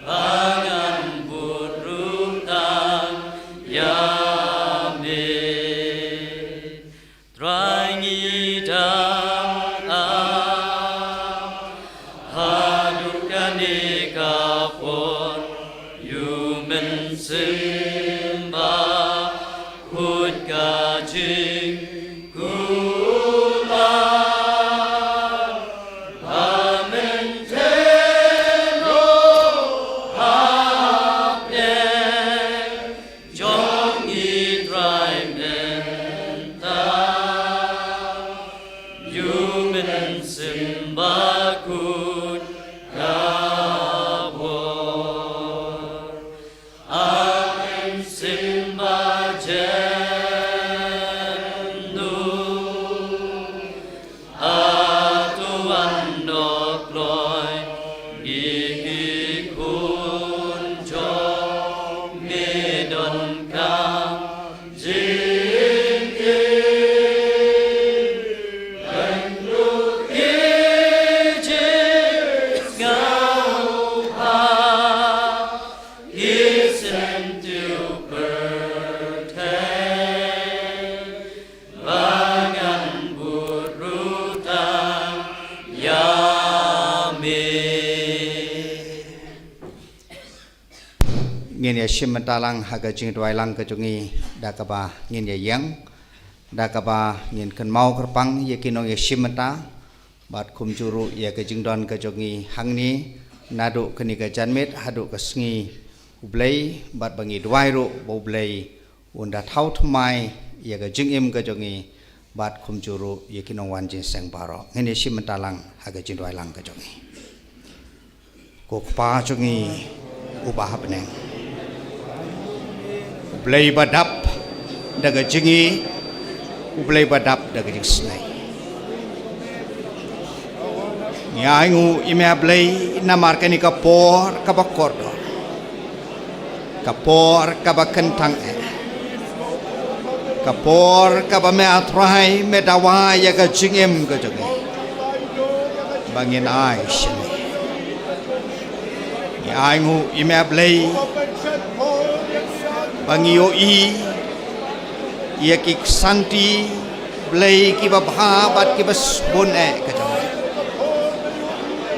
ba ngan bud ruh tang ïa me. Trai, ngi dang ap haduh kane ka por, ïa U Mynsiem Bakhuid ka jingkular ba mynta ruh hapdeng jong ngi, Trai, mynta. Ïa U Mynsiem Bakhuid ka bor. A Mynsiem Bajemnud, a to wan noh kloi. Ngi ki khun jong me donkam jingim. Pynduh ki jingsngewbha ki syntiew pyrthei ba ngan bud ruh tang ïa me. Ngin ïa shim bynta lang ha ka jingduwai lang ka jong ngi, da kaba ngin ïa ïeng, da kaba ngin kynmaw kyrpang ïa ki nongïashim bynta, bad kumjuh ruh ïa ka jingdon ka jong ngi hangne, naduh kane ka janmiet haduh ka sngi U Blei, bad ba ngi duwai ruh ba U Blei un da thaw thymmai ïa ka jingim ka jong ngi, bad kumjuh ruh ïa ki nongwan jingïaseng baroh. Ngin ïa shim bynta lang ha ka jingduwai lang ka jong ngi. Ko Kpa jong ngi uba ha bneng, U Blei ba dap da ka jingïeit, U Blei ba dap da ka jingsngew. Ngi ainguh ïa me, A Blei, namar kane ka por kaba kordor, ka por kaba kyntang eh, ka por kaba me, A Trai, me dawa ïa ka jingim ka jong ngi ba ngin ai sha me. Ngi ainguh ïa me, A Blei, ba ngi ïohi Ïa ki kti Blei kiba bha bad kiba bun eh ka jong me.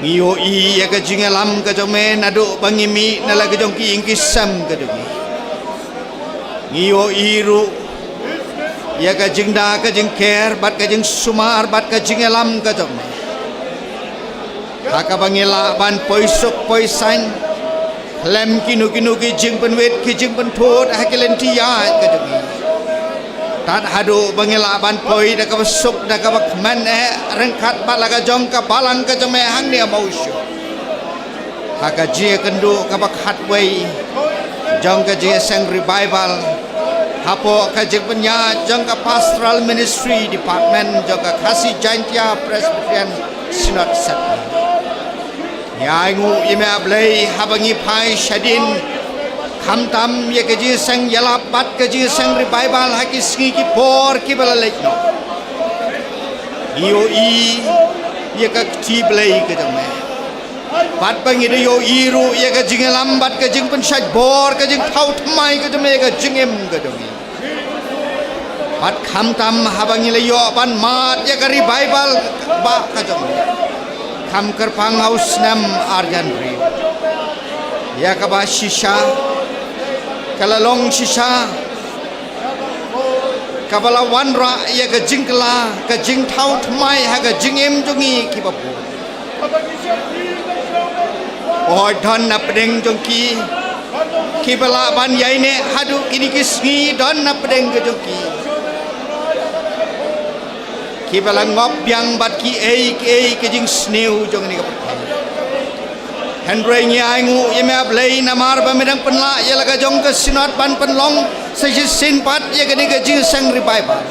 Ngi ïohi ïa ka jingïalam ka jong me naduh ba ngi mih na la ka jong ki ïing ki sem ka jong ngi. Ngi ïohi ruh ïa ka jingda ka jingker bad ka jingsumar bad ka jingïalam ka jong me. Ha kaba ngi lah ban poi suk poi saiñ khlem kino kino ki jingpynwit ki jingpynthut ha ki lynti ïaid ka jong ngi. Tad haduh ba ngi lah ban poi da kaba suk da kaba kmen eh ryngkat bad la ka jong ka balang ka jong me hangne ha Mawshynrut. Ha ka jingïakynduh kaba khatwei jong ka jingïaseng revival hapoh ka jingpynïaid jong ka Pastoral Ministry Department jong ka Khasi Jaintia Presbyterian Synod Setpal. Ngi ainguh ïa me A Blei haba ngi phai shadien khamtam ïa ka jingïaseng ïalap bad ka jingïaseng revival ha ki sngi ki por kiba la leit noh. Ngi ïohi ïa ka kti Blei ka jong me. Bad ba ngi da ïohi ruh ïa ka jingïalam bad ka jingpynshait bor ka jingthaw thymmai ka jong me ïa ka jingim ka jong ngi. Bad khamtam haba ngi la ïoh ban mad ïa ka revival ba ka jong ngi. Kham kyrpang ha u snem arjan ri. Ïa kaba shisha ka la long shisha kaba la wanrah ïa ka jingkylla ka jingthaw thymmai ha ka jingim jong ngi kiba bun. Oi don na pdeng jong ki kiba lah ban ïaineh haduh kine ki sngi don na pdeng ka jong ki kiba la ngop biang bad kiei kiei ka jingsniew jong kane ka pyrthei. Hynrei ngi ainguh ïa me A Blei namar ba me dang pynlah ïa la ka jong ka Synod ban pynlong sa shisien pat ïa kane ka jingïaseng revival.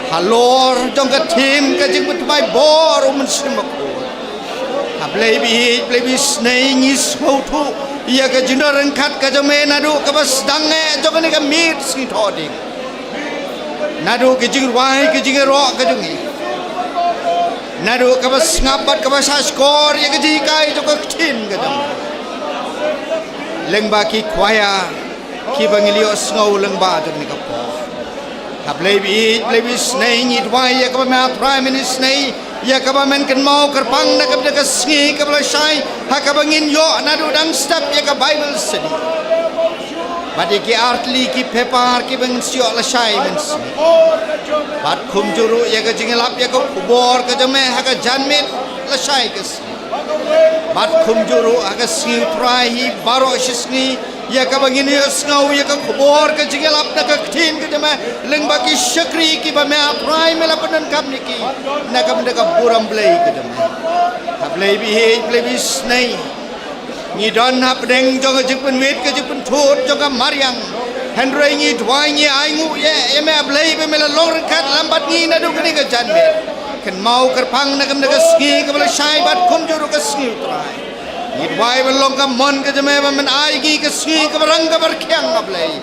Halor jong ka thim ka jingpynthut bor u Mynsiem Bakhuid. A Blei baieit, Blei baisnei, ngi sngewthuh ïa ka jingdon ryngkat ka jong me naduh kaba sdang eh jong kane ka miet sngi Thohdieng. Naduh ka jingrwai ka jingïaroh ka jong ngi. Naduh kaba sngap bad kaba shahshkor ïa ka jinghikai jong ka ktien ka jong ngi. Lyngba ki choir kiba ngi la ïohsngew lyngba jong kane ka por. A Blei baieit, Blei baisnei, ngi duwai ïa kaba me A Trai men isnei ïa kaba men kynmaw kyrpang na ka bynta ka sngi kaba lashai ha kaba ngin ïoh naduh dang step ïa ka Bible study. Bad ïa ki artylli ki paper kiba ngin sa ïoh lashai mynsngi. Bad kumjuh ruh ïa ka jingïalap ïa ka khubor ka jong me ha ka janmiet lashai ka sngi. Bad kumjuh ruh ha ka sngi U Trai hi baroh shi sngi ïa kaba ngin ïohsngew ïa ka khubor ka jingïalap na ka ktien ka jong me lyngba ki shakri kiba me A Trai me la pyndonkam ïa ki na ka bynta ka burom Blei ka jong me. A Blei baieit, Blei baisnei. Ngi don hapdeng jong ka jingpynwit ka jingpynthut jong ka mariang. Hynrei ngi duwai ngi ainguh ïa, ïa me A Blei ba me la long ryngkat lem bad ngi naduh kane ka janmiet. Kynmaw kyrpang na ka bynta ka sngi kaba lashai bad kumjuh ruh ka sngi U Trai. Ngi duwai ban long ka mon ka jong me ba men ai ngi ka sngi kaba rang kaba rkhiang A Blei.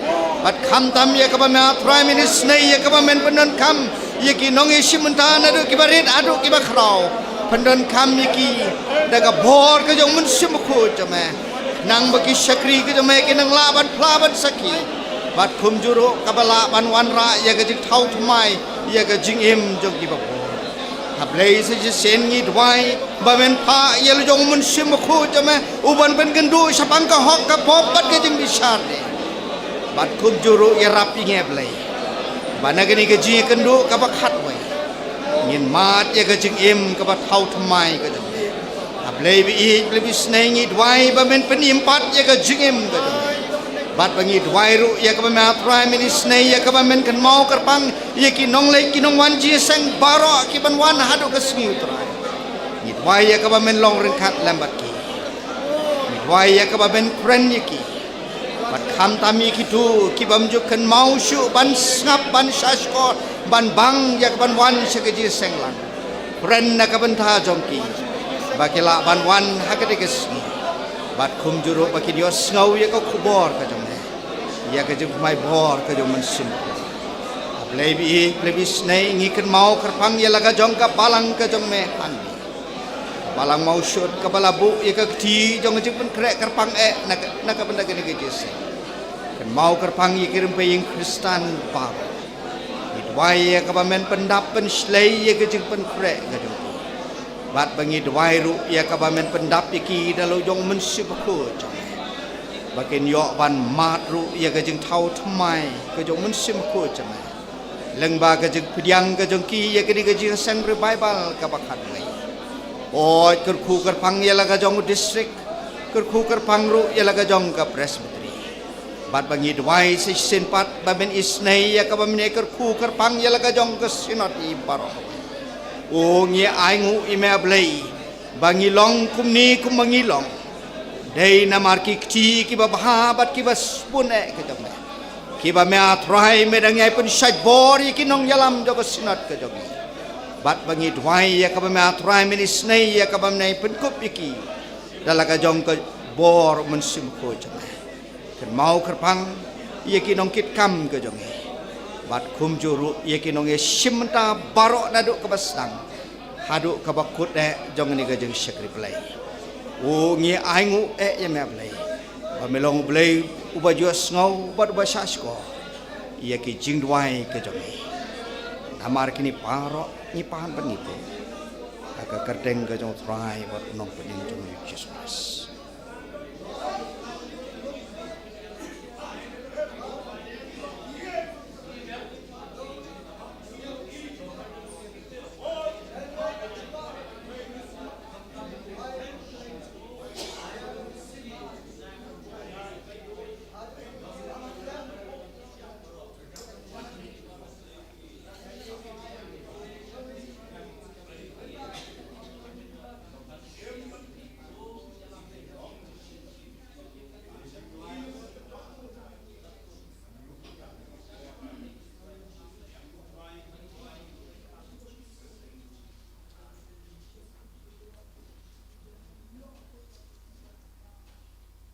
Bad khamtam ïa kaba me A Trai men isnei ïa kaba men pyndonkam ïa ki nongïashim bynta naduh kiba rit haduh kiba khraw. Pyndonkam ïa ki da ka bor ka jong u Mynsiem Bakhuid jong me. Nang ba ki shakri ka jong me kin nang lah ban phla ban sakhi. Bad kumjuh ruh kaba lah ban wanrah ïa ka jingthaw thymmai ïa ka jingim jong kiba bun. A Blei sa shisien ngi duwai ba men phah ïa la jong u Mynsiem Bakhuid jong me u ban pynkynduh shaphang ka hok ka pop bad ka jingbishar ne. Bad kumjuh ruh ïarap ïa ngi A Blei ba na kane ka jingïakynduh kaba khatwei ngin mad ïa ka jingim kaba thaw thymmai ka jong me. A Blei baieit, Blei baisnei, ngi duwai ba men pynim pat ïa ka jingim ka jong me. Bad ba ngi duwai ruh ïa kaba me A Trai men isnei ïa kaba men kynmaw kyrpang ïa ki nongleit ki nongwan jingïaseng baroh ki ban wan haduh ka sngi U Trai. Ngi duwai ïa kaba men long ryngkat lem bad ki. Ngi duwai ïa kaba men kren ïa ki. Bad khamtam ïa kito ki bym ju kynmaw shuh ban sngap ban shahshkor ban bang ïa ka ban wan sha ka jingïaseng lang. Kren na ka bynta jong ki ba ki lah ban wan ha kane ka sngi. Bad kumjuh ruh ba kin ïohsngew ïa ka khubor ka jong me. Ïa ka jingthymmai bor ka jong u Mynsiem. A Blei baieit, Blei baisnei, ngi kynmaw kyrpang ïa la ka jong ka balang ka jong me hangne. Balang Mawshynrut kaba la buh ïa ka kti jong ka jingpynkhreh kyrpang eh na ka, na ka bynta kane ka jingïaseng. Kynmaw kyrpang ïa ki rympei ïing Khristan baroh. Duwai ïa kaba men pyndap pynshlei ïa ka jingpynkhreh ka jong ki. Bad ba ngi duwai ruh ïa kaba men pyndap ïa ki da la u jong u Mynsiem Bakhuid jong me, ba kin ïoh ban mad ruh ïa ka jingthaw thymmai ka jong u Mynsiem Bakhuid jong me, lyngba ka jingpdiang ka jong ki ïa kane ka jingïaseng revival kaba khatwei. Hooid, kyrkhu kyrpang ïa la ka jong u district, kyrkhu kyrpang ruh ïa la ka jong ka presbytery. Bad ba ngi duwai sa shisien pat ba men isynei ïa kaba men kyrkhu kyrpang ïa la ka jong ka synod i baroh. O, ngi ainguh ïa me, A Blei, ba ngi long kumne kumba ngi long, dei namar ki kti kiba bha bad kiba sbun eh ka jong me, kiba me, A Trai, me dang ïai pynshait bor ïa ki nongïalam jong ka synod ka jong ngi. Bad ba ngi duwai ïa kaba me, A Trai, men isynei ïa kaba men pynkup ïa ki da la ka jong ka bor u Mynsiem Bakhuid jong me. Kynmaw kyrpang ïa ki nongkitkam ka jong ngi, bad kumjuh ruh ïa ki nongïashim bynta baroh naduh kaba sdang haduh kaba kut eh jong kane ka jingshakri Blei. O, ngi ainguh eh ïa me, A Blei, ba me long U Blei uba ju ïohsngew bad uba shahshkor ïa ki jingduwai ka jong ngi. Namar kine baroh ngi pan bad ngi tip ha ka kyrteng ka jong U Trai bad U Nongpynim jong ngi, U Jisu Khrist.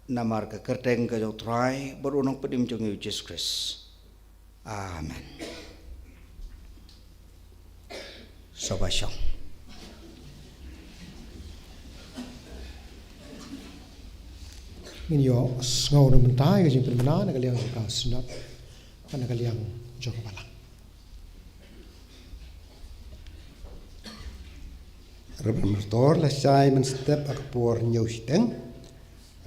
Namar ka kyrteng ka jong U Trai bad U Nongpynim jong ngi, U Jisu Khrist. Amen. Sngewbha shong. Ngin ïohsngew na mynta ïa ka jingpynbna na ka liang jong ka synod, na ka liang jong ka balang. Reverend Pastor, lashai mynstep ha ka por hynñiew shiteng,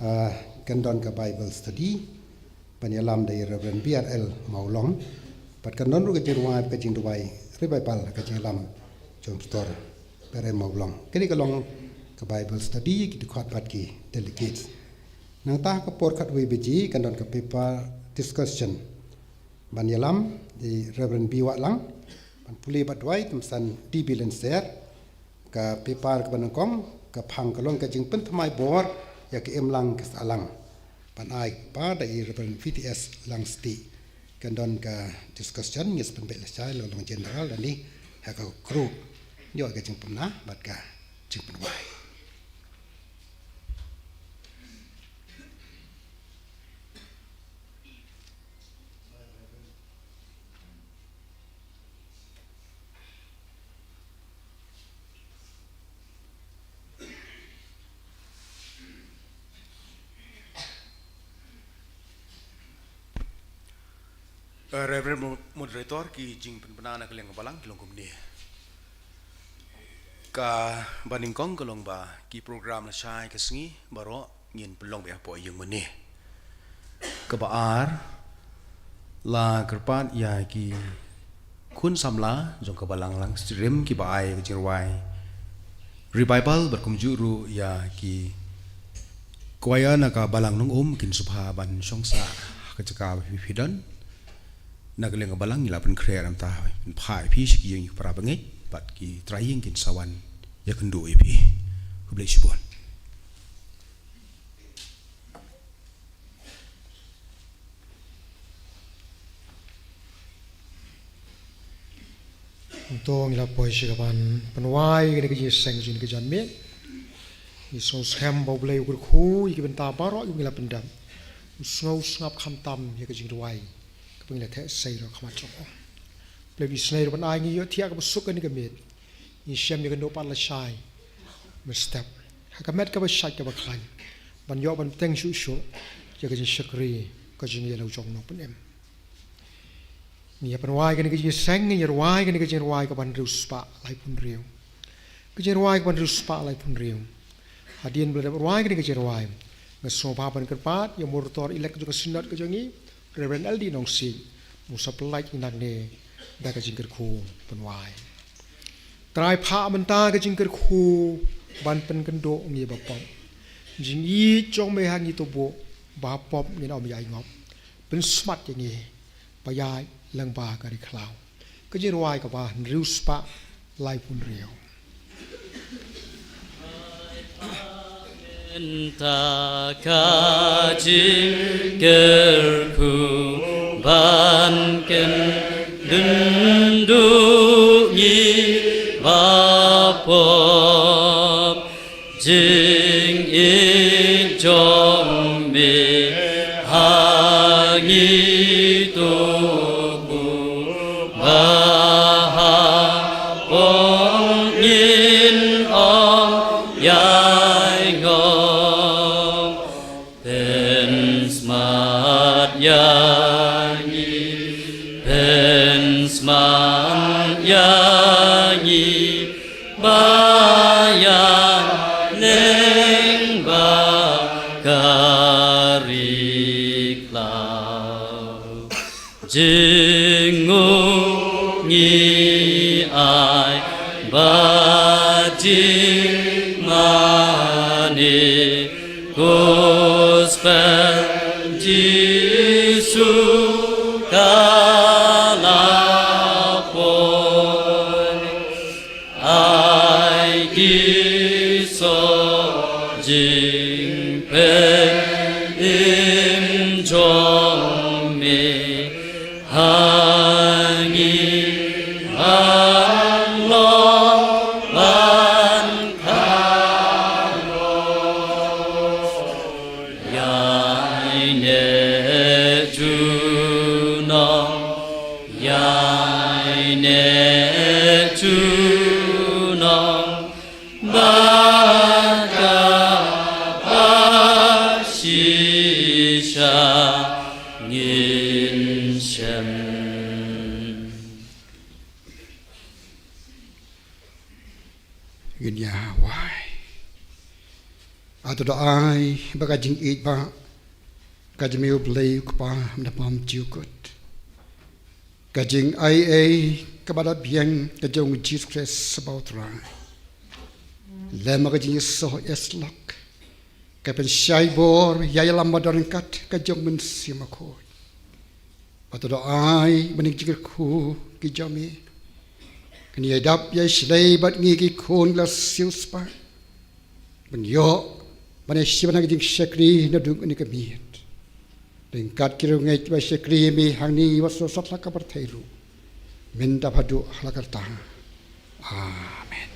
ah, kan don ka Bible study ban ïalam da i Reverend B R L Mawlong. Bad kan don ruh ka jingrwai, ka jingduwai revival, ka jingïalam jong Pastor B R L Mawlong. Kane ka long ka Bible study, ki dkhot bad ki delegates. Nangta ha ka por khatwei baje kan don ka paper discussion ban ïalam da i Reverend B Wahlang, ban pule bad duwai tymmen D B Lenser. Ka paper kaba nyngkong ka phang ka long ka jingpynthymmai bor ïa ka imlang ka sahlang. Ban ai paper da i Reverend V T S Langstieh. Kan don ka discussion, ngi sa pynbeit lashai, la long general, lane ha ka group. Ïoh ka jingpynbna bad ka jingpynwai. Eh, Reverend Mo-, Moderator, ki jingpynbna na ka liang balang ki long kumne. Kaba nyngkong ka long ba ki program lashai ka sngi baroh ngin pynlong beit hapoh ïing mane. Kaba ar, la kyrpad ïa ki khun samla jong ka balang Langstieh Rim kiba ai ka jingrwai revival bad kumjuh ruh ïa ki choir na ka balang Nongum kin sngewbha ban shong sah ha ka jaka ba phi, phi don. Na ka liang ka balang ngi la pynkhreh, nangta pynphah ïa phi sha ki ïing ki para bangeit bad ki trai ïing kin sa wan ïakynduh ïa phi. Khublei shibun. To ngi la poi sha kaban pynwai ïa kane ka jingïaseng jong kane ka janmiet. Ngi sngewskhem ba U Blei u kyrkhu ïa ki bynta baroh kiba ngi la pyndep. U sngew sngap khamtam ïa ka jingduwai kaba ngi la theh sei ha khmat jong u. Blei, ngi isynei ruh ban ai, ngi ïohthiah kaba suk kane ka miet. Ngi shem ïakynduh pat lashai mynstep ha ka met kaba shait kaba khlaiñ, ban ïoh ban bteng shuh shuh ïa ka jingshakri ka jong ngi ïa la u jong u Nongpynim. Ngi ïa pynrwai kane ka jingïaseng, ngi ïa rwai kane ka jingrwai kaba hynriew spah laiphew hynriew. Ka jingrwai kaba hynriew spah laiphew hynriew. Hadien ba la dep rwai kane ka jingrwai, nga sngewbha ban kyrpad ïa u Moderator Elect jong ka Synod ka jong ngi, Reverend L D Nongsiej, un sa pynlait ïa ngi nangne da ka jingkyrkhu pynrwai. Trai, phah mynta ka jingkyrkhu ban pynkynduh ngi ba pop. Jingïeit jong me ha ngi to buh, ba pop ngin ym ïai ngop. Pynsmat ïa ngi ba ïaid lyngba ka ri khlaw. Ka jingrwai kaba hynriew spah laiphew hynriew. Mynta ka jingkyrkhu ban kynduh ngi ba pop, jingïeit jong me ha ngi to buh, ba ha pop ngin ym ïai ngop. Pynsmat ïa ngi, pynsmat ïa ngi ba ïaid lyngba ka ri khlaw. Jingngeit ngi ai ba jingmane Gospel Jisu ka la poi. Ai ki soh jingpynim jong me ha ngi ban long ban kynnoh. Ïaineh junom, ïaineh junom, ba ka ba shisha ngin shem. Ngin ïa wai. Hato da ai ba ka jingïeit ba ka jong me U Blei U Kpa, U Nongpynim jingkut, ka jingaiei kaba la biang ka jong U Jisu Khrist ba U Trai, lem ka jingïasoh ïasyllok, ka pynshai bor ïa ïalam bad ryngkat ka jong U Mynsiem Bakhuid. Hato da ai ba kine ki jingkyrkhu ki jong me kin ïai dap ïai shlei bad ngi ki khun la siewspah, ban ïoh ban ïashim bynta ha ka jingshakri naduh kane ka miet, ryngkat ki riewngeit ba shakri ïa me hangne bad satlak ka pyrthei ruh, mynta bad haduh la ka rta. Amen.